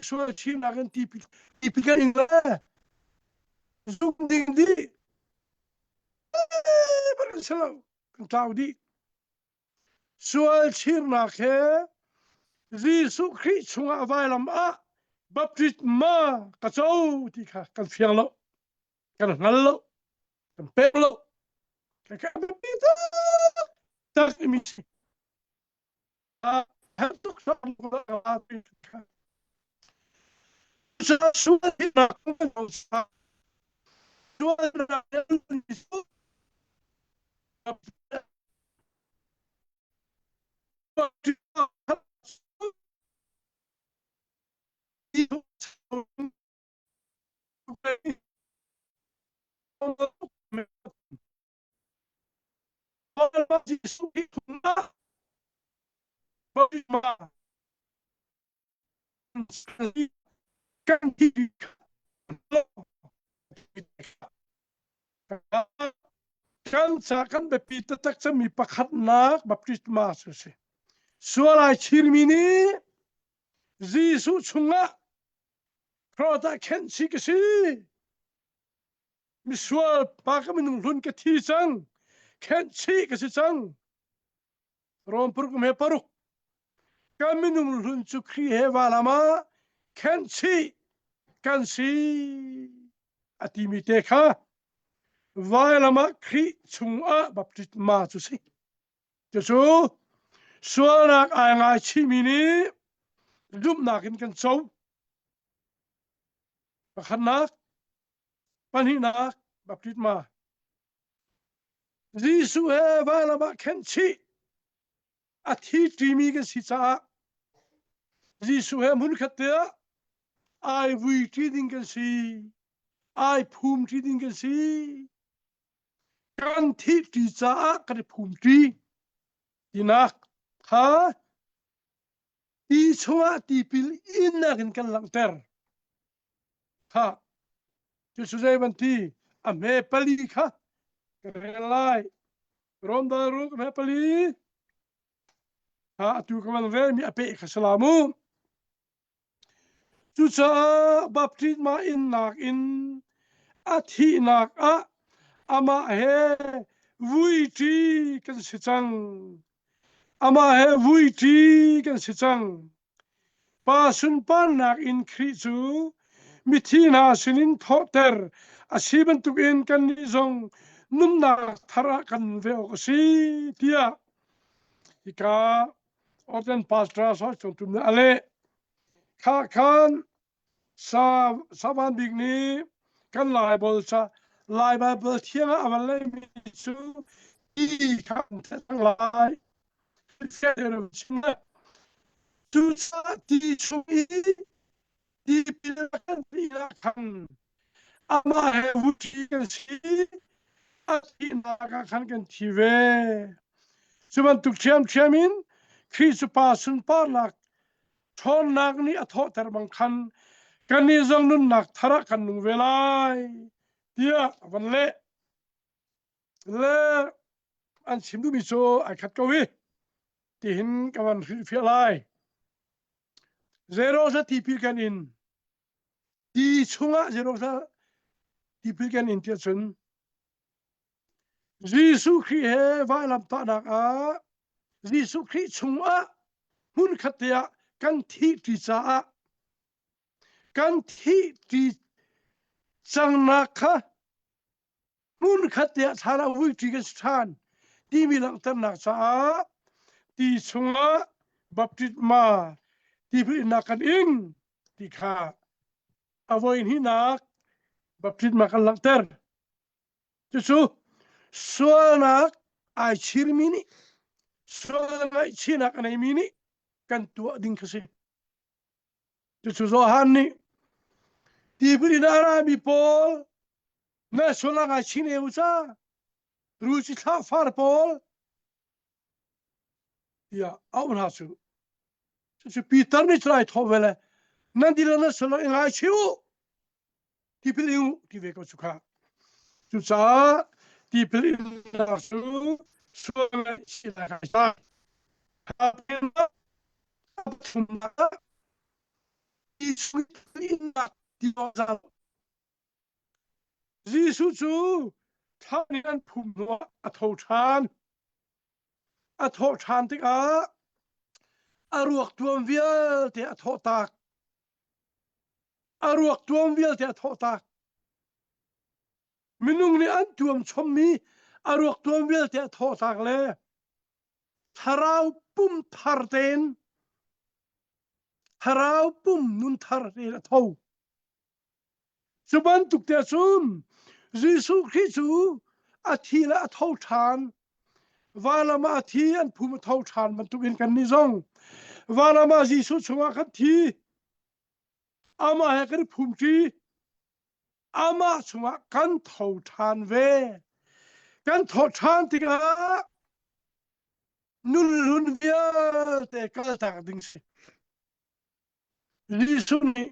Speaker 2: Sual chimnak in tipi kan ing le zum ding dih kan si lo kan tlau dih sual chirnak he Jesuh Khrih chungah vailam ah baptisma ka co ti kha kan fiang lo kan hngal lo kan pek lo kan kan biapi tak tak mi Kan ca kan biapi taktak cemmi pakhatnak baptisma cu a si. Sual ai chirmi nih Jesuh chungah Khrih ah khenh chih ka si. Misual pa ka minung hlun ka thi cang. Khenh chih ka si cang. Rom paruk he paruk. Ka minung hlun cu Khrih he valam ah khenh chih kan si a timi te kha vailam ah Khrih chungah baptisma cu si. Cucu sualnak ai ngaichihmi nih zumhnak in kan co. Pakhatnak, pahnihnak, baptisma. Jesuh he vailam ah khenh chih a thi ṭimi kan si caah Jesuh he hmunkhat te ah ai vui ṭi ding kan si, ai phum ṭi ding kan si. Kan thih ṭi caah kan i phum ṭi tinak kha ti chungah tipil innak in kan langhter. Kha cucu zei van ti a hme pali kha ka rel lai. Rom dal ruk a hme pali kha atu ka van relmi a peh kha salam u. Cucaah baptisma innak in a thihnak ah amah he vuiṭi kan si cang. Amah he vuiṭi kan si cang. Pa sunparnak in Khrih cu mithi hna sinin thawhter a si bantukin kannih zong nunnak thar ah kan nun ve awk a si tiah hika Ordan Pastor Sawi Cung Tum nih a leh. Kha khan sa Savan Bik nih kan Lai Baibal ca Lai Baibal thiang ah a van lehmi cu ti kha an theh cang lai. Cucaah ti chung i tipil a kan ti ah khan amah he vuṭi kan si, a thihnak ah khan kan thi ve. Cu bantuk ṭhiamṭhiam in Khrih cu Pa sunparnak ṭhawnnak nih a thawhter bang khan kannih zong nunnak thar ah kan nung ve lai, tiah a van leh. Le an chim duhmi cu ai khat ko hi tihin ka van hrilhfiah lai. Zero sa tipil kan in ti chungah zero sa tipil kan in tiah cun Jesuh Khrih he vailamtahnak ah Jesuh Khrih chungah hmunkhat te ah kan thih ṭi caah kan thih ṭi cangnak kha hmunkhat te ah thlan ah vuiṭi kan si ṭhan timi langhternak caah ti chungah baptisma tipil innak kan ing ti kha a voi hnihnak baptisma kan langhter. Cucu sualnak ai chirmi nih sual ngaihchihnak a neimi nih kan tuah ding kha si. Cucu Johan nih tipil in a rami pawl na sual a ngaichin eu ca ruci thlah far pawl tiah auh hna cu cucu Peter nih cu ai thawh ve le nan dila na sual i ngaichih u tipil ing u ti ve ko cu kha cucaah tipil innak cu sual ngaihchihnak ai sa pathumnak ah innak ti Jesuh cu thlan in an phum hnuah a tho ṭhan. A thawh ṭhan tikah a ruak tuam vialte a thawhtak. A ruak tuam vialte a thawhtak. Minung nih an tuam chommi a ruak tuam vialte a thawhtak le thlarau pum thar tein thlarau pum nun thar tein a tho. Cu bantuk te cun Jesuh Khrih cu a thi le a tho ṭhan. Valam ah a thi an phum a tho ṭhan bantukin kannih zong valam ah Jesuh chungah kan thi. Amah he kan i phumṭi. Amah chungah kan tho ṭhan ve. Kan thawh ṭhan tikah nunhlun vialte kaltak ding si. Jesuh nih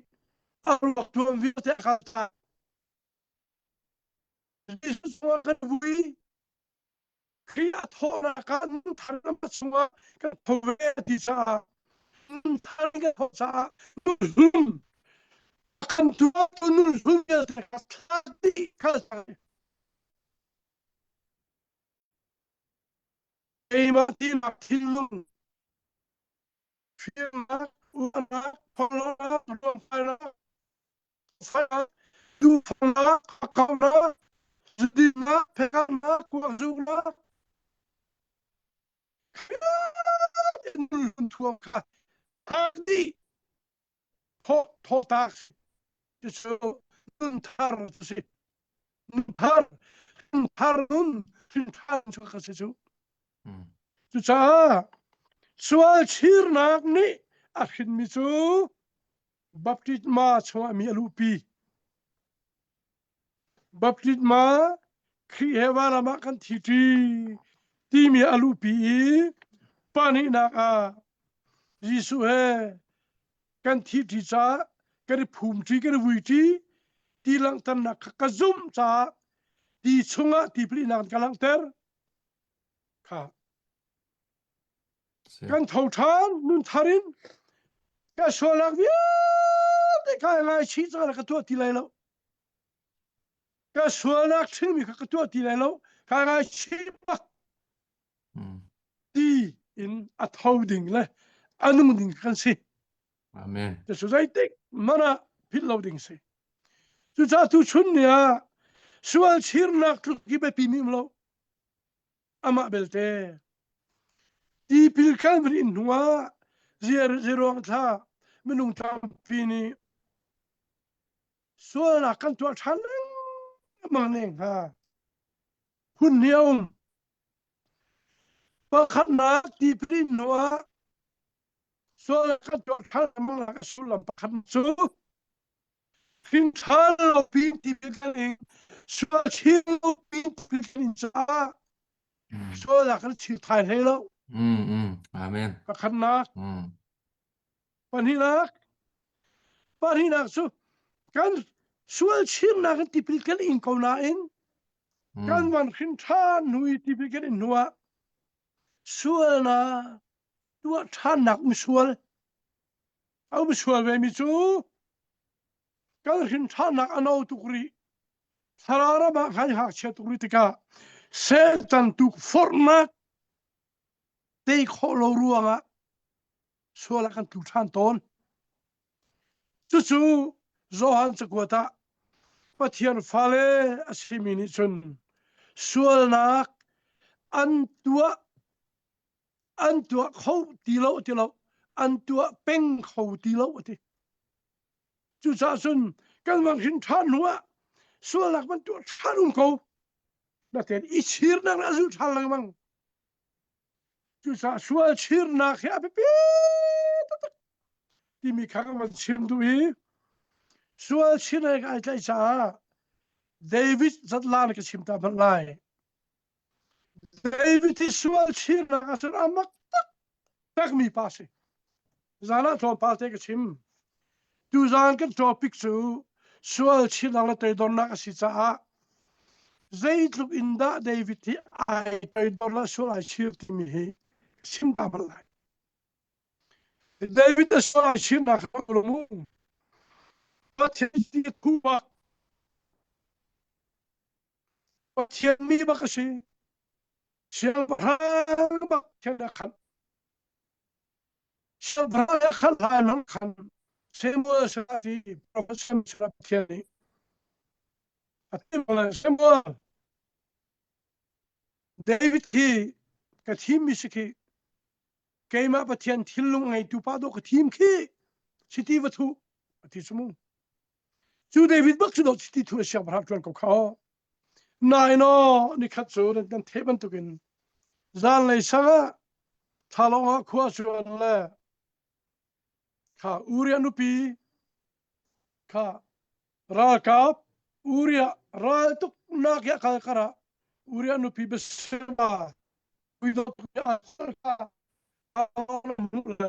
Speaker 2: a ruak tuam vialte a kaltak. Jesuh chungah kan vui. Khrih a thawhnak ah nunthar lam chungah kan tho ve ti caah nunthar kan thawh caah nunhlun kan tuahtu nunhlun vialte kha thla dih kaltak. Keimah tinak thinlung fimnak, uahnak, thawnglonak, ruahhmainak, falak, duhfangnak, hakkauhnak, zudinnak, phekaknak, kuakzuknak, thuam kha thak dih thawh thawhtak cu nun thar si nun thar nun thar nun hrin ṭhan cu ka si cu cucaah sual chirnak nih a hrinmi cu baptisma chungah mi a luhpi Baptisma Khrih he vanram ah kan thi ṭi timi a luhpi i pahnihnak ah Jesuh he kan thi ṭi caah kan i phum ṭi kan i vui ṭi ti langhternak kha ka zumh caah ti chungah tipilnak ka langhter kha kan tho ṭhan nun thar in ka sualnak vialte kha ngaichih cang ka tuah ti lai lo Ka sualnak ṭhingmi kha ka tuah ti lai lo. Ka ngaichih bak ti in a tho ding le a nung ding kan si.
Speaker 1: Amen.
Speaker 2: Cucu zeitik hmanh ah philh lo ding si. Cucaah tuchun ni ah sual chirnak tluk hi biapi mi um lo. Amah belte tipil kan van in hnu ah ziaruang thla minung tampi nih Sualnak kan tuah ṭhan lengmang ne hnga. Hun hi a um. Pakhatnak tipil in hnuah sualnak kan tuah ṭhan lengmang nak a sullam pakhat cu hrin ṭhan lo pin tipil kan ing sual chin lo pin tipil kan in caah sualnak kan chil thai hlei lo.
Speaker 1: Amen.
Speaker 2: Pakhatnak. Pahnihnak, pahnihnak cu kan sual chimnak in tipil kan ing ko nain kan van hrin ṭhan hnu i tipil kan in hnuah sualnak tuah ṭhannak um sual a um sual ve mi cu kan hrin ṭhannak a no tuk rih thlarau ram ah kan ngakchia tuk rih tikah Satan tukforhnak tei khawh lo ruangah sual ah kan tlu ṭhan tawn. Cucu Johan cakuat ah Pathian fale a simi nih cun sualnak an tuah an tuah kho ti lo ti lo an tuah peng kho ti lo a ti. Cucaah cun kan mang hrin ṭhan hnu ah sualnak man tuah ṭhan um ko. Natein i chirnak le a zulh ṭhan lengmang. Cucaah sual chirnak hi a biapi taktak timi kha kan van chim duh i sual chirnak ai tlaih caah David zatlan ka chim ta hmanh lai. David hi sual chirnak ahcun a mak taktak mi pa si. Zan ah tlawmpal te ka chim. Tuzan kan topic cu sual chirnak le toidornak a si caah zeitluk in dah David hi ai toidor le sual ai chir timi hi chim ta bal lai. David a sual ai chirnak kha mu. Pathian ti thu bak Pathian mi bak a si. Siangpahrang bak thian a khan. Siangpahrang a khan lai lang khan Samuel sinah ti Prophet Samuel sinah Pathian nih a ti bang Samuel David hi ka thimmi si khi keimah Pathian thinlung ngeitu pa dawh ka thim khi chiti va thuh a ti cu mu Cu David bak cu dawh chiti thu a siangpahrang ṭuan ko kha aw. Nain aw nikhat cu nan kan theih bantukin zanlei sang ah thlalawng ah khua cuan le kha Uriah nupi kha ralkap Uriah ral tuknak hi a kal karah Uriah nupi Bathsheba puidawt a kha le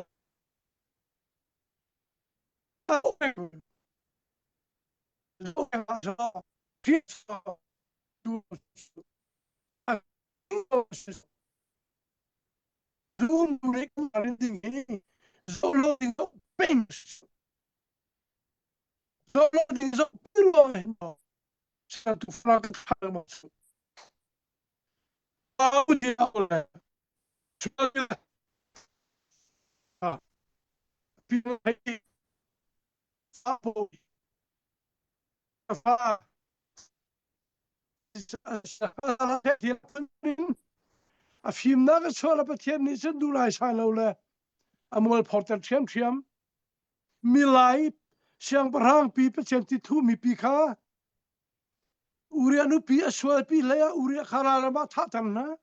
Speaker 2: A fimnak a chuah le Pathian nih cun duh lai sai lo le a mual phorter ṭhiamṭhiam. Milai siangpahrang pi Pathian ti thu mipi kha Uriah nupi a sualpi hlei ah Uriah kha ralram ah thahter hna.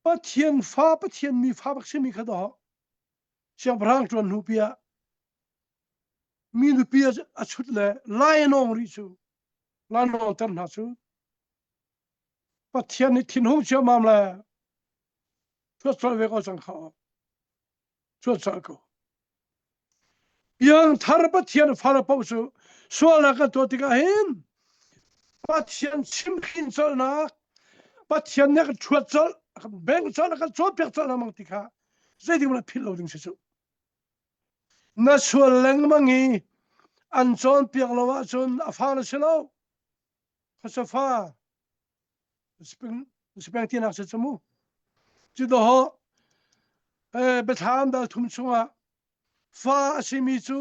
Speaker 2: Pathian fa, Pathian mi fa bak simi kha dawh. Siangpahrang ṭuan hnu pi ah mi nupi a chut le lai a nawng rih cu lai nawngter hna cu Pathian nih thinhung ciammam le chuat colh ve ko cang kha chuat colh ko. Piangthar Pathian fale paoh cu sualnak kan tuah tikah hin Pathian chimhrin colhnak Pathian nih a kan ṭhuat colh a kan bengh colh a kan cawnpiak colh lengmang ti kha zeitik hmanh ah philh lo ding si cu. Na sual lengmang i an cawnpiak lo ahcun a fa na si lo. Khuasafa speng tinak si cu mu. Cu doho biathlam dal thum chungah fa a simi cu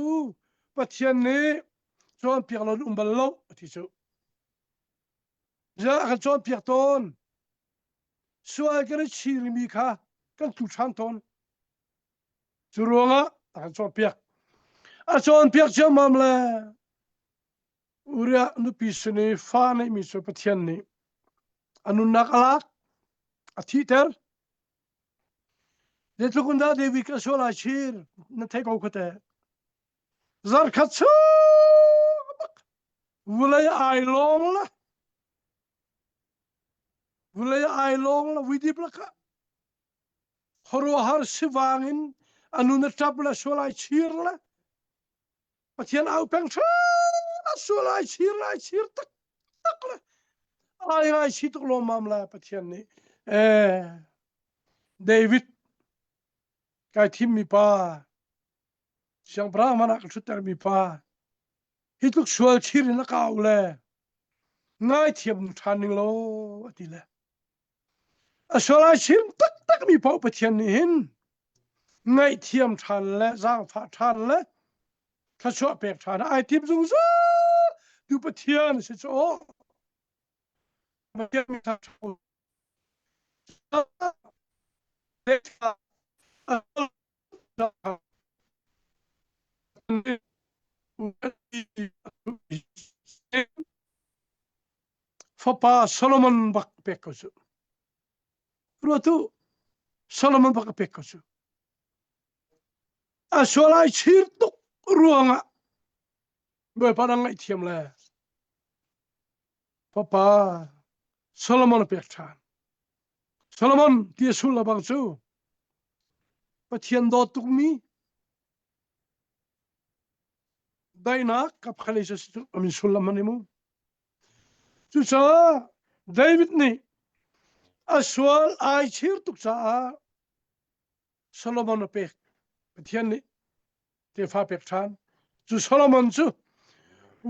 Speaker 2: Pathian nih cawnpiak lo um bal lo a ti cu. Ziah a kan cawnpiak tawn. Sual kan i chirmi kha kan tlu ṭhan tawn. Cu ruangah a kan cawnpiak. A cawnpiak ciammam le Uriah nupi sin i fa neihmi cu Pathian nih a nunnak a lak, a thihter. Zeitluk in dah David ka sual ai chir na thei ko khuate. Zarkhat chung bak vulei ai lawng la vulei ai lawng la vuidip lakah khuaruahhar sivang in a nun a ṭap le sual ai chir le Pathian au peng hram sual ai chir ai chir tak tak le ai ngai chi tuk lawmmam la Pathian nih eh David kai thim mi pa siangpahrang man ah ka ṭhutter mi pa hi tluk sual chir in a kau le ngaithiam ṭhan ning law a ti le A sual ai chim taktakmi paoh Pathian nih hin ngaihthiam ṭhan le zaangfah ṭhan le thluachuah pek ṭhan ai tim zungzal tu Pathian a si cu aw. Pathian mi Fapa Solomon bak pek ko cu. Ruatu Solomon bak a pek ko cu. A sual ai chir tuk ruangah Bawipa na ngaihthiam le Fapa Solomon a pek ṭhan. Solomon ti a sullam bang cu Pathian dawt tukmi daihnak kapkhalei cu a min sullam an i mu. Cucaah David nih a sual ai chir tuk caah Solomon a pek. Pathian nih tefa pek ṭhan. Cu Solomon cu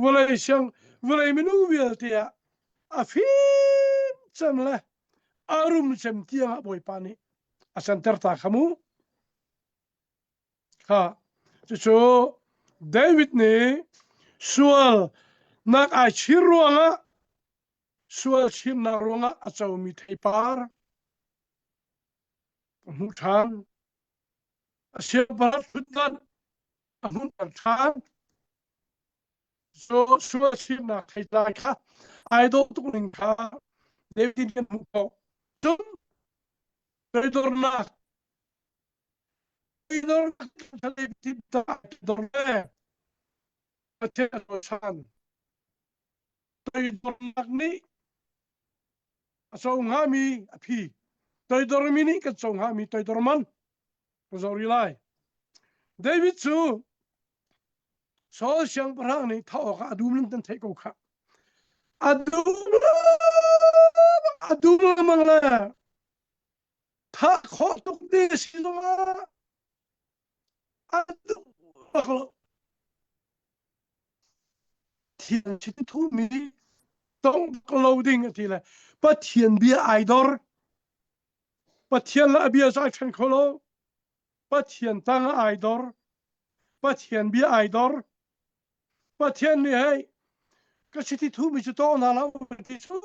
Speaker 2: vawlei siang vawlei minung vialte ah a fim cem le a rum cem tiangah Bawipa nih a canter ta kha mu. Kha cucu David nih sual nak ai chir ruangah sual chirnak ruangah a comi theipar a hmuh ṭhan. A siangpahrang ṭhutdan a hmunter ṭhan. So sual chirnak theitlai kha ai dawh tuk ning kha David nih an hmuh khawh. Cun toidornak Toidornak nih a co hngami a phi. Toidormi nih kan co hngami toidor man ka zoh rih lai. David cu Saul siangpahrang nih thah awkah a dum nan theih ko khah. A dum a dum lengmang le thah khawh tuk ding a si zongah a duh bak lo. Thiang chiti thumi. Tong lo ding a ti le Pathian bia ai dor. Pathian le a bia zai ṭhen kho lo. Pathian tang ah ai dor. Pathian bia ai dor. Pathian nih hei ka chiti thu mi cu tawng hna hlah u ti cu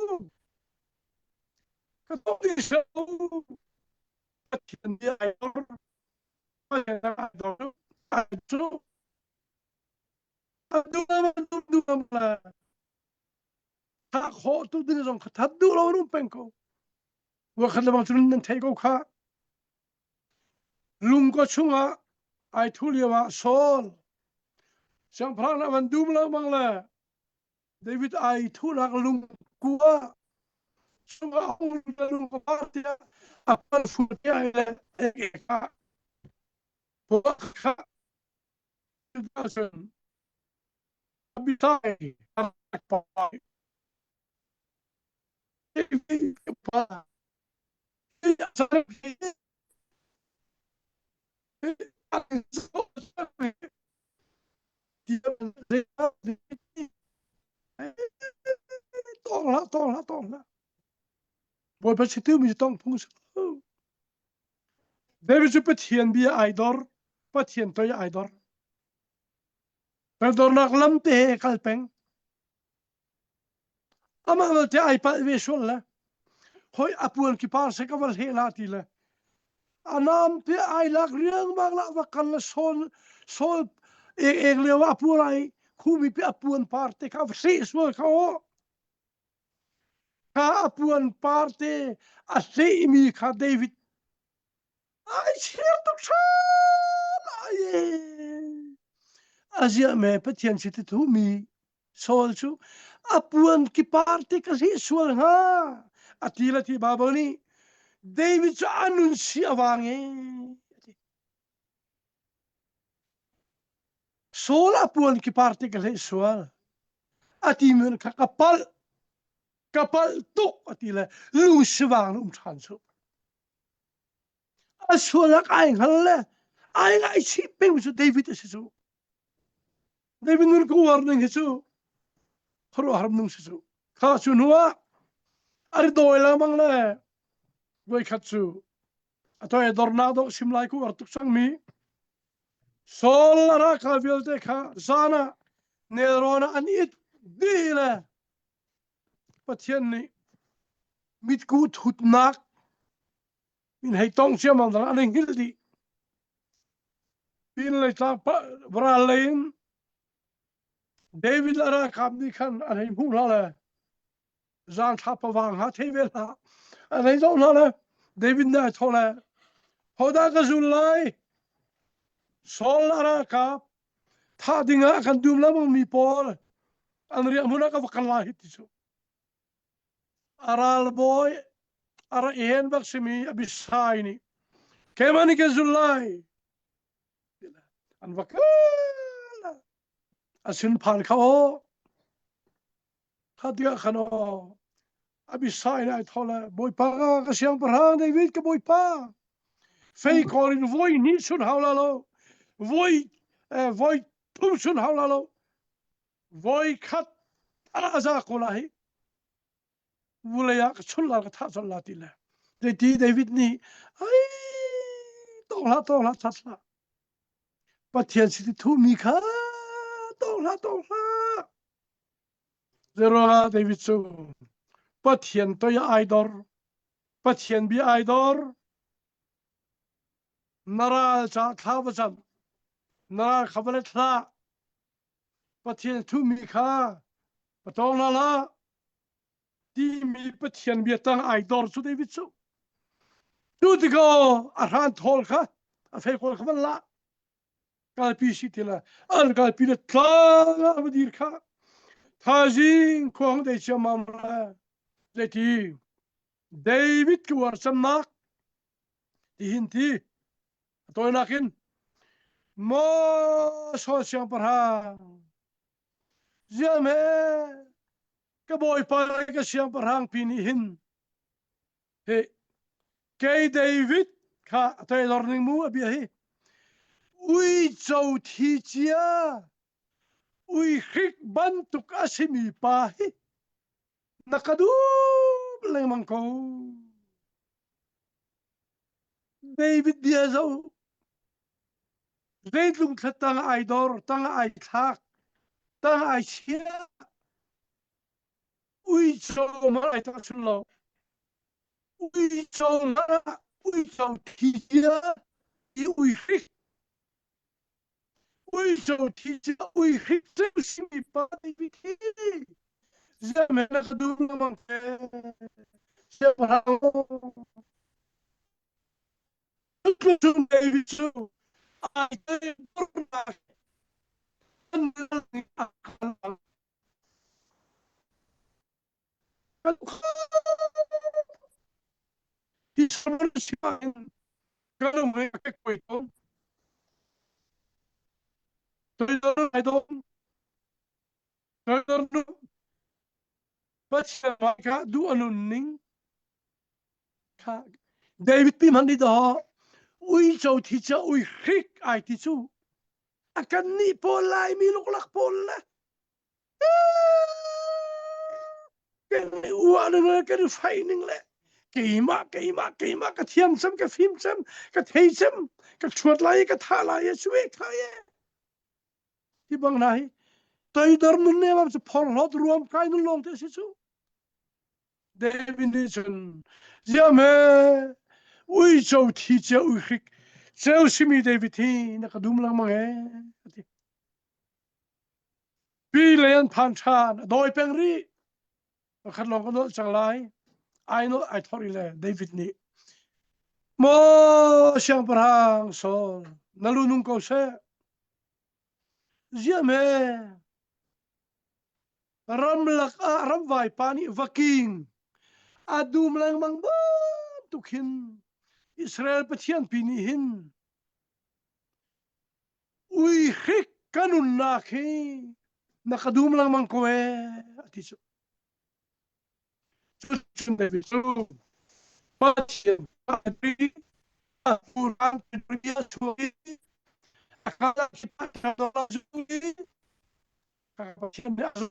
Speaker 2: ka tawng ding si lo. Pathian bia ai dor. Pathian ai dor. Ai cu a duh duh duh la thah khawh tu ding zong kha that duh lo an um peng ko. Wakhat lebang cun nan theih ko kha. Lungkua chungah ai thu lio ah Saul siangpahrang nih a van dum lengmang le David ai thunak lungkua chungah a hung lungkua par tiah a pal fu tiah le ek kha kha cun Abishai pa Tawng hlah, tawng hlah, tawng hlah. Bawipa chitu mi tong phung si lo. David cu Pathian bia ai dor, Pathian toi ai dor. Toidornak lam te he kal peng. Amah belte ai palh ve sual le hoi a puan ki par se ka va hle la ti le a nam te ai lak riangmang la va kal le sol sol ek ek lio a puan ai khumi pi a puan par te kha va hleh sual kha o kha a puan par te a hleh mi kha David Ai chir tuk hram ai a ziah me Pathian si ti thu mi Saul cu a puan ki par te ka hlih sual hnga a ti la ti Bible nih David cu a nun si a wang e Saul a puan ki par te ka hleh sual a ti mi kha ka palh ka palh tuk a ti le lung sivang um ṭhan cu A sualnak ai hngal le ai ngaihchih peng cu David a si cu. David nun ka uar ning hi cu khuaruahhar nung si cu. Kha cu hnu ah a ri dawi lengmang le voikhat cu a toi dornak dawh sim lai ku uar tuk cangmi Saul a ralkap vialte kha zan ah nelrawn ah an it dih le Pathian nih mitku thutnak in hei tong ciammam dang an i hngilh dih. Pin lei tlang ral lei in David le ralkap nih khan an hei hmuh hna le zan thla pawang hna thei ve hlah an hei zoh hna le David nih ai thawh le hodah ka zul lai Saul a ralkap thah ding ah kan dum lengmang mi pawl an riahhmun ah ka va kal lai hi ti cu a ralbawi a ra en bak simi Abishai nih keimah nih kan zul lai an va kal a sinphan kha aw kha tiah khan aw Abishai nih ai thaw le bawipa ka siangpahrang David ka bawipa fei kawr in voi hnih sun hau la lo voi voi thum sun hau la lo voi khat a za ko la hi vulei ah ka chul la ka thah chol la ti le ti David nih ai tong hlah tong hlah that hlah Pathian si ti thu mi kha tong hlah tong hlah Zeruangah David cu Pathian toi ai dor Pathian bia ai dor na ral ca thla va cam na ral kha va let hlah Pathian thumi kha patawng hna hlah timi Pathian bia tang ai dor cu David cu cu tikah a hran thawl kha a feikawl kha van lah kalpi si ti la an kalpi le tlang ah va dir kha thaizing khuang dei ciammam la zeiti David ka uar cemnak tihin ti a tawinak in maw Saul siangpahrang ziam he ka bawipa le ka siangpahrang pi nih hin hi kei David kha a toidor ning mu a bia hi uico thi cia ui hrik bantuk a simi pa hi. Na ka duh lengmang ko. David bia zoh. Zeitlung thla tang ai dor, tang ai thlak, tang ai chia. Uico ma ai tak chun lo. Uico ma uico thi cia i ui hrik. Uico thi cia ui hrik ceu simi pa David hi. Ziah na ka duh lengmang te. Siangpahrang Cun David cu ai toidornak Hi saman sianginn ka lung he a kekkuai tawn. Toidor ai dawm. Toidor nu Pathian hmaika duh a nun ning kha David pi hmanh nih dawh uico thi ca ui hrik ai ti cu a kan nih pawl Laimi luklak pawl le kan uah ning le kan i faih ning le keimah keimah keimah ka thiam cem ka fim cem ka thei cem ka ṭhuat lai i ka thah lai i sui thai e hi bang hna hi toidor nun ne bang cu phorhlawt ruam kai nun lawng te si cu David nih cun ziam he uico thi cia ui hrik ceu simi David hi na ka dum lengmang e ati Pi lei an phan ṭhan a dawi peng rih pakhat lawng ka nolh cang lai ai nolh ai thor i le David nih maw siangpahrang Saul na lu nung ko seh ziam he ramlak ah ramvai pa nih vaking a dum lengmang bantuk hin Israel Pathian pi nih hin Ui hrik ka nunnak hi na ka dum lengmang ko ee a ti cu. Cucun David cu Pathian a purang a chuak i a kal ah zu i Pathian nih a zu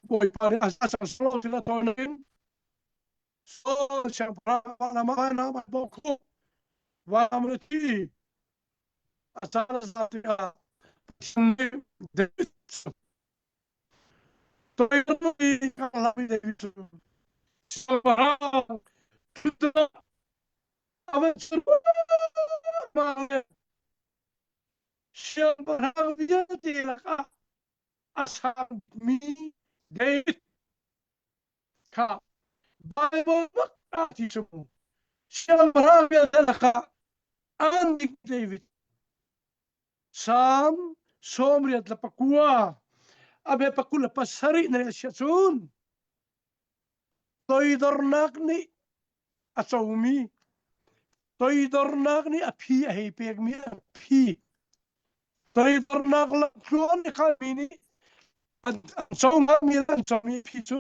Speaker 2: Bawipa nih a cang sawh thil a tawn in Saul siangpahrang nama nama bawk khu vam le thi a caan a za tikah Pathian nih David toidor i kang David cu siangpahrang thutdan a van sur Siangpahrang vialte lakah a sangmi David kha Baibal bak ah ti cu siangpahrang vialte lakah a ngan bik David. Salm 89 a bia 27 na rel siah cun toidornak nih a comi toidornak nih a phi a hei pekmi a phi toidornak lamtluan i kalmi nih an co hngami an comi phi cu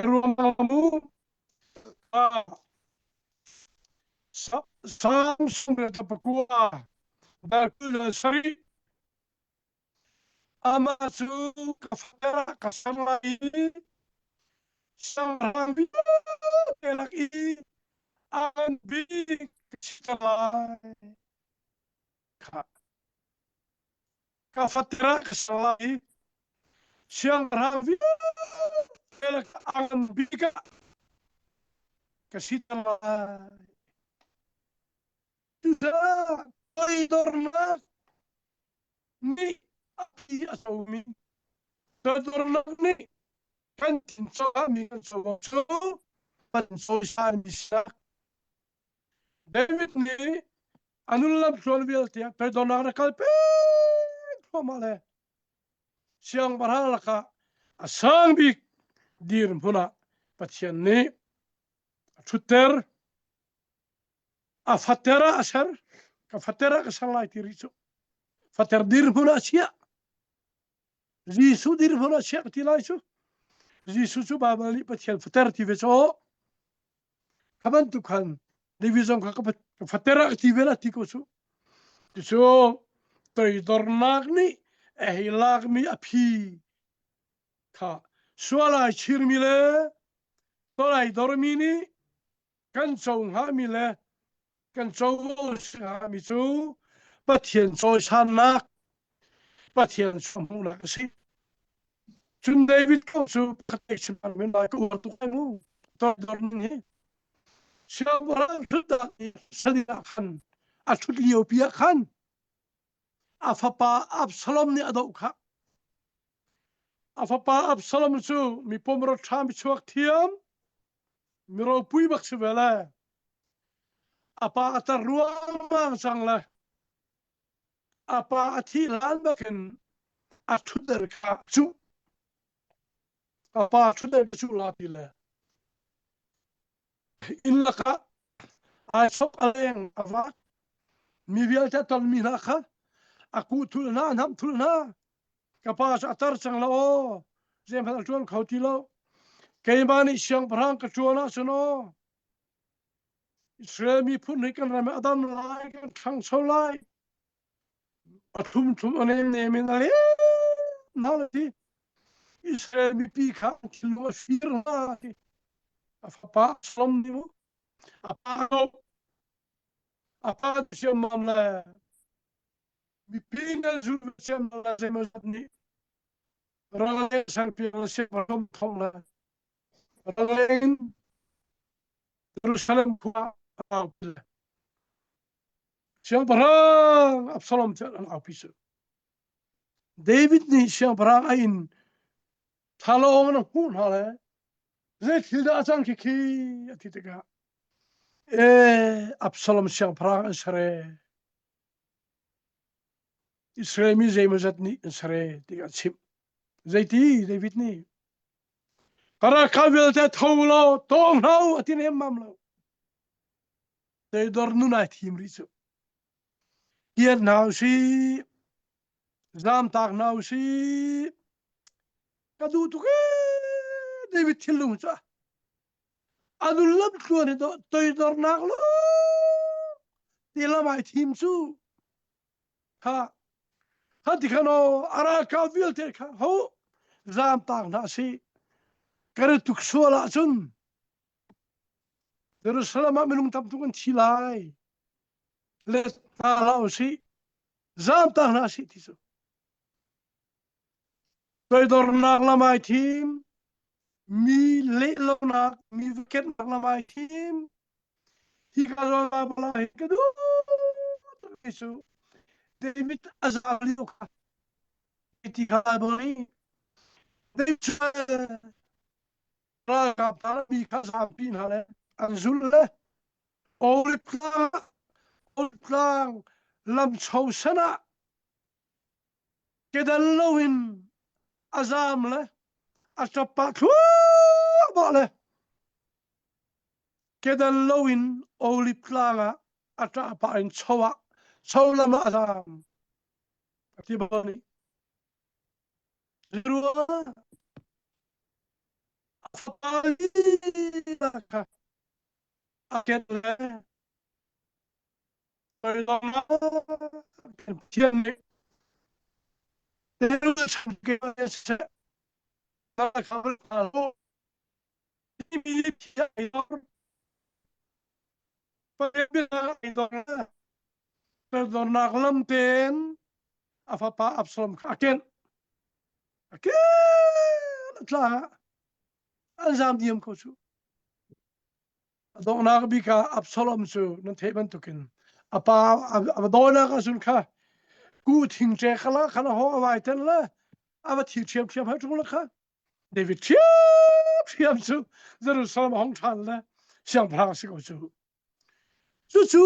Speaker 2: ruangmang Salm 89 dal 27 Amah cu ka fater ah ka ser lai i siangpahrang vialte lak i a ngan bik ka siter lai. Khah. Ka fater ah ka ser lai i siangpahrang vialte lak a ngan bik ah ka siter lai. Cucaah toidornak nih a phi a comi toidornak nih kan thin mi kan co cu kan cawisami sinak David nih a nun lamthluan vialte ah toidornak na kal peng thluahmah le siangpahrang lakah a sang bik dirhmun ah Pathian nih a ṭhutter a fater ah a ser ka fater ah ka ser lai ti rih cu fater dirhmun ah chiah Jesuh dirhmun ah chiah ti lai cu Jesuh cu Baibal nih Pathian fater ti ve cu kha bantuk khan. David zong kha ka fater ah ka ti ve la ti ko su. Cu toidornak nih a hei lakmi a phi kha sual ai chirmi le tolai dormi nih kan co hngami le kan covo si hngami cu Pathian cawisannak Pathian hmuhnak a si. Cun David kong cu pakhat chim men lai ka uar tuk lai mu toidor ning hi. Siangpahrang ṭhutnak i salin ah khan a ṭhut liopi ah khan a fapa Absalom nih a doh kha. A fapa Absalom cu mi pumro ṭha mi chuak thiam mi ropui bak si ve le a pa a tar ruangmang cang le a pa a thih hlan bakin a ṭhutder kha cuh a pa ṭhutder ka cuh la ti le inn lakah ai sok a leng a vak mi vialte a tonmi hna kha a kuh thul hna a hnamh thul hna ka pa cu a tar cang lo aw zeihmanh a ṭuan kho ti lo keimah nih siangpahrang ka ṭuan ahcun aw Israel miphun hi kan ram ah a dam lai kan ṭhangcho lai a thlum thlum a nem nem in a lem hna le ti Israel mipi kha an thinlung a fir hna ti a fapa Absalom nih mu a pa ko a pa siammam le mipi nan zul siammam le zeimawzat nih raleng sangpiang le siangpahrang thong le raleng Jerusalem khua a aupi le Siangpahrang Absalom cu an aupi cu. David nih siangpahrang a inn thalawng in a hmuh hna le zei thil dah a cang khi khi a ti tikah ee Absalom siangpahrang an ser ee Israel mi zeimawzat nih an ser ee tiah a chimh. Zeiti David nih ka ralkap vialte tho law tawng hna u a ti nemmam lo. Toidor nun ai thim rih cu. Kian hna usih, zamtak hna usih. Ka duh tuk ee David thinlung cu. A nun lam tluan hi toidornak lo ti lam ai thim cu. Kha kha ti khan aw a ralkap vialte kha ho zamtak hna sih. Kan i tuk sual ahcun Jerusalem ah minung tam tuk an thi lai. Let hna hlah usih. Zamtak hna sih ti cu. Toidornak lam ai thim. Mi lehlonak, mi kennak lam ai thim. Hi ka zawn bala hi ka duh tuk cu. David a zaam lio kha. Ti kha Bible nih David ralkap hna mi kha zaampi hna le an zulh le Olive tlang Olive tlang lamcho san ah kedan loin a zaam le a ṭap pah thluahmah le kedan loin Olive tlang ah a ṭah pah in cho ah cho lam ah a zaam a ti bal nih ruah a fapa lila kha a ken le Pathian nih Toidornak lam tein a fapa Absalom kha a kenh. A ken a tlang ah an zaam diam ko cu. A donghnak bik ah Absalom cu nan theih bantukin a pa a dawinak ahcun kha ku thingṭe kha la khan a hawng a vai ten le a va thi ṭhiamṭhiam hai ṭung la kha David ṭhiamṭhiam cu Jerusalem a hong ṭhan le siangpahrang si ko cu. Cucu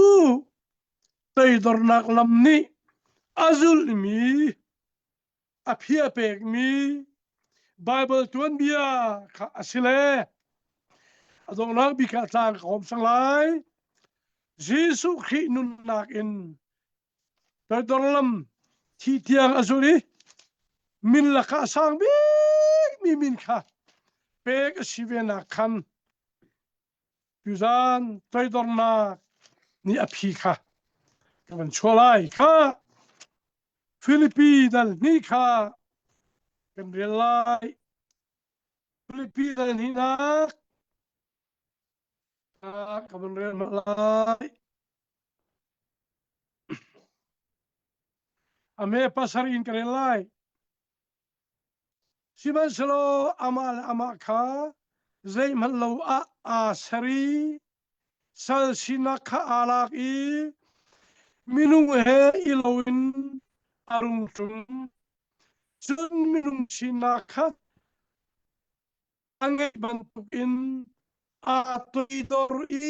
Speaker 2: toidornak lam nih a zulhmi a phi a pekmi Baibal tuanbia kha a si le a donghnak bik ah tlang ka hom sang lai. Jesuh Khrih nunnak in toidor lam thi tiang a zul i min lakah a sang bikmi min kha pek a si ve nak khan tuzan toidornak. Nih a phi kha ka van chuah lai kha Filipi dal hnih kha kan rel lai. Filipi dal hnihnak ka van rel hmanh lai. A me pasarih in ka rel lai. Sihmanhsehlaw amah le amah kha zeihmanh lo ah aa ser i sal sinak kha aa lak i minung he i loin a rung ṭum. Cun minung sinak kha a ngeih bantukin aa toidor i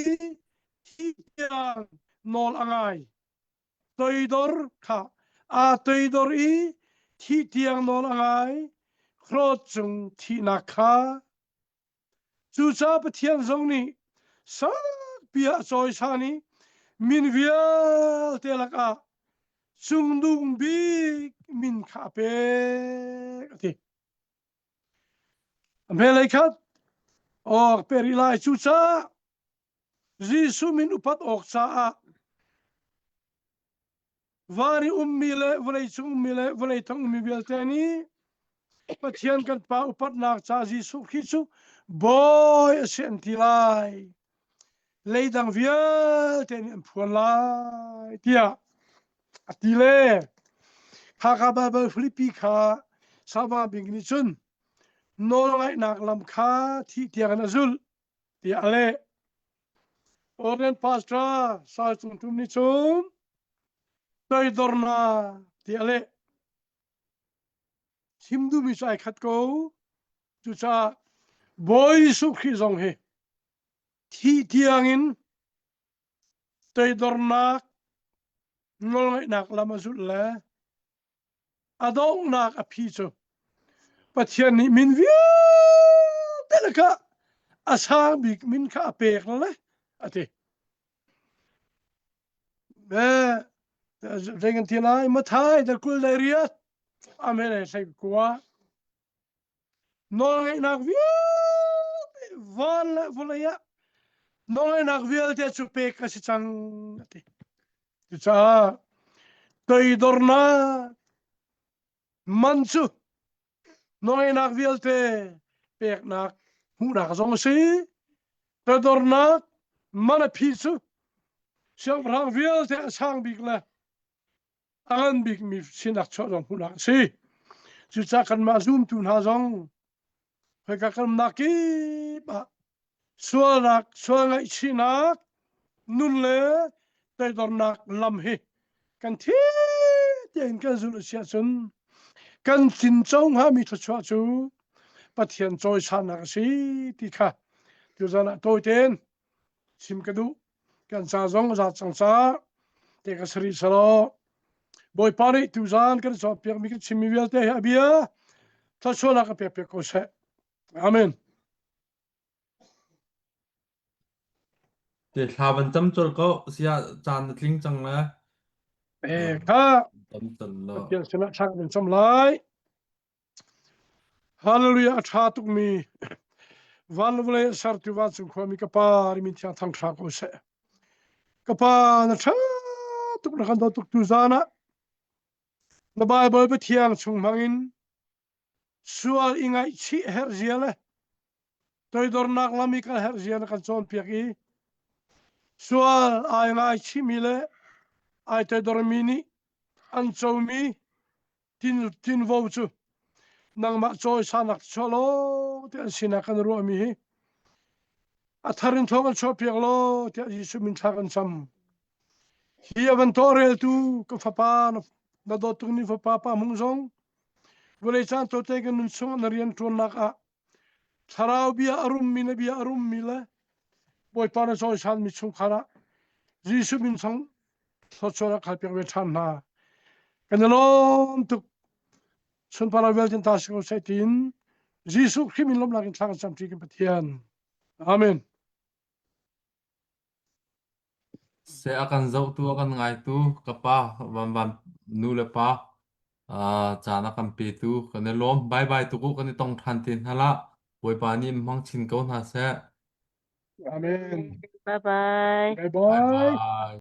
Speaker 2: hi tiang nawl a ngai. Toidor kha aa toidor i thih tiang nawl a ngai. Cross cung thihnak kha. Cucaah Pathian zong nih sakpi ah a cawisan i min vialte lakah cungnung bik min kha a pek a ti. A hmelei khat awk pe rih lai. Cucaah Jesuh min upat awk caah van i ummi le vawlei cung ummi le vawlei tang ummi vialte nih Pathian kan Pa upatnak ca Jesuh Khrih cu Bawi a si an ti lai. Leidang vialte nih an phuan lai tiah a ti le Hakha Baibal Filipi kha Sava bik nih cun nawlngaihnak lam kha thih tiang in a zulh tiah a leh. Orient Pastor Sal Cung Tum nih cun toidornak tiah a leh. Chim duhmi cu ai khat ko. Cucaah Bawi Jesuh Khrih zong hi thih tiangin toidornak nawlngaihnak lam a zulh le a donghnak a phi cu Pathian nih min vialte lakah a sang bik min kha a pek le a ti. Zei kan ti lai Mathai da kul le riat amen ai hlei kua nawlngeihnak vialte van le vawlei ah nawlngeihnak vialte cu pek a si cang a ti. Cucaah toidornak man cu nawlngeihnak vialte peknak hmuhnak zong a si. Toidornak man a phi cu siangpahrang vialte a sang bik le a ngan bikmi sinak chuah zong hmuhnak a si. Cucaah kanmah zumtu hna zong khoika kan umnak kip ah sualnak, sual ngaihchihnak, nun le toidornak lam hi kan thi tein kan zulh a si ahcun kan tinco hngami thluachuah cu Pathian cawisannak a si ti kha tuzan ah tawi tein chim ka duh. Kan ca zong a zat cang caah te ka sari selaw Bawipa nih tuzan kan cawnpiakmi kan chimmi vialte hi a bia thluachuahnak ka pek piak ko seh. Amen.
Speaker 1: Te thla van cam col ko sia caan na tling cang le.
Speaker 2: Eh kha
Speaker 1: Tam col lo.
Speaker 2: Pathian sinah thla kan cam lai. Hallelujah a ṭha tukmi van le vawlei a sertu vancung khuami ka pa min thiang thang hra ko seh. Ka pa na ṭha tuk na kan dawt tuk tu zan ah na Bible Pathiang chung hmangin sual i ngaihchih herh zia le toidornak lam i kal herh zia na kan cawnpiak i sual ai ngaichihmi le ai toidormi nih an comi tin tinvo cu nangmah cawisanak chuah law ti an sinah kan ruahmi hi a thar in thawng an chuahpiak law tiah Jesuh min thla kan cam. Hi a van tawlreltu ka fapa na dawt tuk ni fapa pa hmung zong vawlei caan tawte kan nun chung na rian ṭuannak ah thlarau bia a rummi na bia a rummi le Bawipa na cawisanmi chungkhar ah Jesuh min chung thluachuah rak khalpiak ve ṭhan hna. Kan i lawm tuk. Sunparnak vialte ta si ko seh tiin Jesuh Khrih min lawmhnak in thla kan cam ṭi kan Pathian. Amen.
Speaker 1: Seh a kan zohtu a kan ngaitu ka pa van van nu le pa uh, caan a kan petu kan i lawm. Bye bye tuk u kan i tong ṭhan te hna lah. Bawipa nih in hmang chin ko hna seh.
Speaker 2: Amen.
Speaker 3: Bye bye.
Speaker 2: Bye
Speaker 1: Bye
Speaker 2: bye.
Speaker 1: bye.